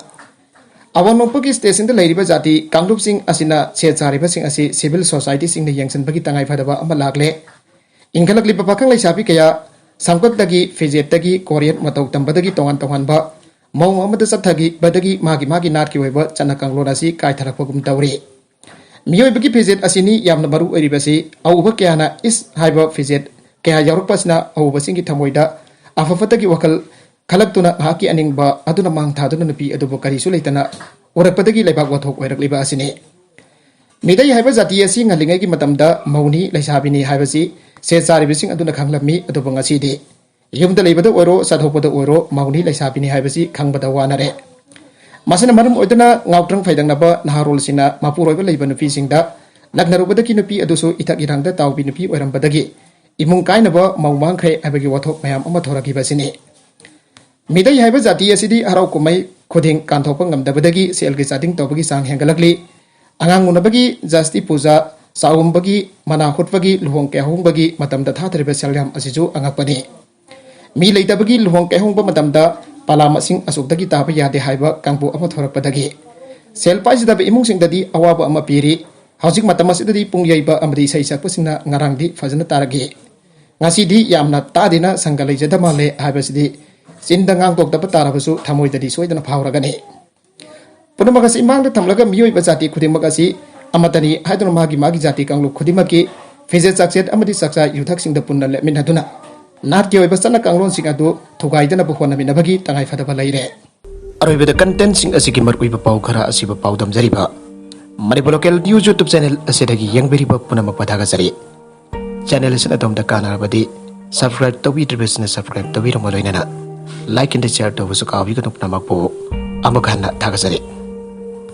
ꯑꯋꯥꯡ ꯅꯣꯡꯄꯣꯛꯀꯤ ꯁ꯭ꯇꯦꯠꯁꯤꯡꯗ ꯂꯩꯔꯤꯕ ꯖꯥꯇꯤ ꯀꯥꯡꯂꯨꯞꯁꯤꯡ ꯑꯁꯤꯅ ꯁꯦꯠ ꯆꯥꯔꯤꯕꯁꯤꯡ ꯑꯁꯤ ꯁꯤꯚꯤꯜ ꯁꯣꯁꯥꯏꯇꯤꯁꯤꯡꯅ ꯌꯦꯡꯁꯤꯟꯕꯒꯤ ꯇꯉꯥꯏꯐꯗꯕ ꯑꯃ ꯂꯥꯛꯂꯦ꯫ ꯏꯟꯈꯠꯂꯛꯂꯤꯕ ꯄꯥꯈꯪ ꯂꯩꯁꯥꯕꯤ ꯀꯌꯥ ꯁꯝꯀꯛꯇꯒꯤ ꯐꯤꯖꯦꯠꯇꯒꯤ ꯀꯣꯔꯤꯌꯠ ꯃꯇꯧ ꯇꯝꯕꯗꯒꯤ ꯇꯣꯉꯥꯟ ꯇꯣꯉꯥꯟꯕ ꯃꯑꯣꯡ ꯑꯃꯗ ꯆꯠꯊꯈꯤꯕꯗꯒꯤ ꯃꯥꯒꯤ ꯃꯥꯒꯤ ꯅꯥꯠꯀꯤ ꯑꯣꯏꯕ ꯆꯠꯅ ꯀꯥꯡꯂꯣꯟ ꯑꯁꯤ ꯀꯥꯏꯊꯔꯛꯄꯒꯨꯝ ꯇꯧꯔꯤ꯫ ꯃꯤꯑꯣꯏꯕꯒꯤ ꯐꯤꯖꯦꯠ ꯑꯁꯤꯅꯤ ꯌꯥꯝꯅ ꯃꯔꯨ ꯑꯣꯏꯔꯤꯕꯁꯤ꯫ ꯑꯎꯕ ꯀꯌꯥꯅ ꯏꯁ ꯍꯥꯏꯕ ꯐꯤꯖꯦꯠ ꯀꯌꯥ ꯌꯥꯎꯔꯛꯄ ꯑꯁꯤꯅ ꯑꯎꯕꯁꯤꯡꯒꯤ ꯊꯃꯣꯏꯗ ꯑꯐ ꯐꯠꯇꯒꯤ ꯋꯥꯈꯜ ꯈꯜꯂꯛꯇꯨꯅ ꯉꯥꯏꯍꯥꯛꯀꯤ ꯑꯅꯤꯡꯕ ꯑꯗꯨꯅ ꯃꯥꯡ ꯊꯥꯗꯨꯅ ꯅꯨꯄꯤ ꯑꯗꯨꯕꯨ ꯀꯔꯤꯁꯨ ꯂꯩꯇꯅ ꯎꯔꯛꯄꯗꯒꯤ ꯂꯩꯕꯥꯛ ꯋꯥꯊꯣꯛ ꯑꯣꯏꯔꯛꯂꯤꯕ ꯑꯁꯤꯅꯤ꯫ ꯃꯤꯇꯩ ꯍꯥꯏꯕ ꯖꯥꯇꯤ ꯑꯁꯤ ꯉꯜꯂꯤꯉꯩꯒꯤ ꯃꯇꯝꯗ ꯃꯧꯅꯤ, ꯂꯩꯁꯥꯕꯤꯅꯤ ꯍꯥꯏꯕꯁꯤ ꯁꯦꯠ ꯆꯥꯔꯤꯕꯁꯤꯡ ꯑꯗꯨꯅ ꯈꯪꯂꯝꯃꯤ꯫ ꯑꯗꯨꯕꯨ ꯉꯁꯤꯗꯤ ꯌꯨꯝꯗ ꯂꯩꯕꯗ ꯑꯣꯏꯔꯣ, ꯆꯠꯊꯣꯛꯄꯗ ꯑꯣꯏꯔꯣ, ꯃꯧꯅꯤ, ꯂꯩꯁꯥꯕꯤꯅꯤ ꯍꯥꯏꯕꯁꯤ ꯈꯪꯕꯗ ꯋꯥꯅꯔꯦ꯫ ꯃꯁꯤꯅ ꯃꯔꯝ ꯑꯣꯏꯗꯨꯅ ꯉꯥꯎꯇ꯭ꯔꯪ ꯐꯩꯗꯪꯅꯕ ꯅꯍꯥꯔꯣꯜꯁꯤꯡꯅ ꯃꯄꯨꯔꯣꯏꯕ ꯂꯩꯕ ꯅꯨꯄꯤꯁꯤꯡꯗ ꯂꯛꯅꯔꯨꯕꯗꯒꯤ ꯅꯨꯄꯤ ꯑꯗꯨꯁꯨ ꯏꯊꯛ ꯏꯔꯥꯡꯗ ꯇꯥꯎꯕꯤ ꯅꯨꯄꯤ ꯑꯣꯏꯔꯝꯕꯗꯒꯤ ꯏꯃꯨꯡ ꯀꯥꯏꯅꯕ ꯃꯧ ꯃꯥꯡꯈ꯭ꯔꯦ ꯍꯥꯏꯕꯒꯤ ꯋꯥꯊꯣꯛ ꯃꯌꯥꯝ ꯑꯃ ꯊꯣꯔꯛꯈꯤꯕ ꯑꯁꯤꯅꯤ꯫ ꯃꯤꯇꯩ ꯍꯥꯏꯕ ꯖꯥꯇꯤ ꯑꯁꯤꯗꯤ ꯍꯔꯥꯎ ꯀꯨꯝꯍꯩ ꯈꯨꯗꯤꯡ ꯀꯥꯟꯊꯣꯛꯄ ꯉꯝꯗꯕꯗꯒꯤ ꯁꯦꯜꯒꯤ ꯆꯥꯗꯤꯡ ꯇꯧꯕꯒꯤ ꯆꯥꯡ ꯍꯦꯟꯒꯠꯂꯛꯂꯤ꯫ ꯑꯉꯥꯡ ꯎꯅꯕꯒꯤ ꯖꯁꯇꯤ ꯄꯨꯖꯥ, ꯆꯥꯎꯝꯕꯒꯤ, ꯃꯅꯥ ꯍꯨꯠꯄꯒꯤ, ꯂꯨꯍꯣꯡ ꯀꯩꯍꯣꯡꯕꯒꯤ ꯃꯇꯝꯗ ꯊꯥꯗꯔꯤꯕ ꯁꯦꯜ ꯌꯥꯝ ꯑꯁꯤꯁꯨ ꯑꯉꯛꯄꯅꯤ꯫ ꯃꯤ ꯂꯩꯇꯕꯒꯤ ꯂꯨꯍꯣꯡ ꯀꯩꯍꯣꯡꯕ ꯃꯇꯝꯗ ꯄꯂꯥ ꯃꯁꯤꯡ ꯑꯁꯨꯛꯇꯒꯤ ꯇꯥꯕ ꯌꯥꯗꯦ ꯍꯥꯏꯕ ꯀꯥꯡꯕꯨ ꯑꯃ ꯊꯣꯔꯛꯄꯗꯒꯤ ꯁꯦꯜ ꯄꯥꯏꯖꯗꯕ ꯏꯃꯨꯡꯁꯤꯡꯗꯗꯤ ꯑꯋꯥꯕ ꯑꯃ ꯄꯤꯔꯤ꯫ ꯍꯧꯖꯤꯛ ꯃꯇꯝ ꯑꯁꯤꯗꯗꯤ ꯄꯨꯡ ꯌꯩꯕ ꯑꯃꯗꯤ ꯏꯁꯩ ꯁꯛꯄꯁꯤꯡꯅ ꯉꯔꯥꯡꯗꯤ ꯐꯖꯅ ꯇꯥꯔꯛꯏ, ꯉꯁꯤꯗꯤ ꯌꯥꯝꯅ ꯇꯥꯗꯦꯅ ꯁꯪꯒ ꯂꯩꯖꯗ ꯃꯥꯜꯂꯦ ꯍꯥꯏꯕꯁꯤꯗꯤ ꯆꯤꯟꯗ ꯉꯥꯡꯗꯣꯛꯇꯕ ꯇꯥꯔꯕꯁꯨ ꯊꯃꯣꯏꯗꯗꯤ ꯁꯣꯏꯗꯅ ꯐꯥꯎꯔꯒꯅꯤ꯫ ꯄꯨꯝꯅꯃꯛ ꯑꯁꯤ ꯏꯃꯥꯡꯗ ꯊꯝꯂꯒ ꯃꯤꯑꯣꯏꯕ ꯖꯥꯇꯤ ꯈꯨꯗꯤꯡꯃꯛ ꯑꯁꯤ ꯑꯃꯠꯇꯅꯤ ꯍꯥꯏꯗꯨꯅ ꯃꯥꯒꯤ ꯃꯥꯒꯤ ꯖꯥꯇꯤ ꯀꯥꯡꯂꯨꯞ ꯈꯨꯗꯤꯡꯃꯛꯀꯤ ꯐꯤꯖꯦꯠ ꯆꯥꯛꯆꯦꯠ ꯑꯃꯗꯤ ꯆꯥꯛꯆꯥ ꯌꯨꯊꯛꯁꯤꯡꯗ ꯄꯨꯟꯅ ꯂꯦꯞꯃꯤꯟꯅꯗꯨꯅ ꯅꯥꯠꯀꯤ ꯑꯣꯏꯕ ꯆꯠꯅ ꯀꯥꯡꯂꯣꯟꯁꯤꯡ ꯑꯗꯨ ꯊꯨꯒꯥꯏꯗꯅꯕ ꯍꯣꯠꯅꯃꯤꯟꯅꯕꯒꯤ ꯇꯉꯥꯏꯐꯗꯕ ꯂꯩꯔꯦ꯫ ꯑꯔꯣꯏꯕꯗ ꯀꯟꯇꯦꯟꯁꯤꯡ ꯑꯁꯤꯒꯤ ꯃꯔꯨꯑꯣꯏꯕ ꯄꯥꯎ ꯈꯔ ꯑꯁꯤꯕꯨ ꯄꯥꯎꯗꯝꯖꯔꯤꯕ Manipur local news YouTube channel ꯑꯁꯤꯗꯒꯤ ꯌꯦꯡꯕꯤꯔꯤꯕ ꯄꯨꯝꯅꯃꯛꯄꯨ ꯊꯥꯒꯠꯆꯔꯤ꯫ ꯆꯦꯅꯦꯜ ꯑꯁꯤꯅ ꯑꯗꯣꯝꯗ ꯀꯥꯟꯅꯔꯕꯗꯤ Subscribe ꯇꯧꯕꯤꯗ꯭ꯔꯤꯕꯁꯤꯅ subscribe ꯇꯧꯕꯤꯔꯝꯕ ꯂꯣꯏꯅꯅ like and share ꯇꯧꯕꯁꯨ ꯀꯥꯎꯕꯤꯒꯅꯨ꯫ ꯄꯨꯝꯅꯃꯛꯄꯨ ꯑꯃꯨꯛ ꯍꯟꯅ ꯊꯥꯒꯠꯆꯔꯤ꯫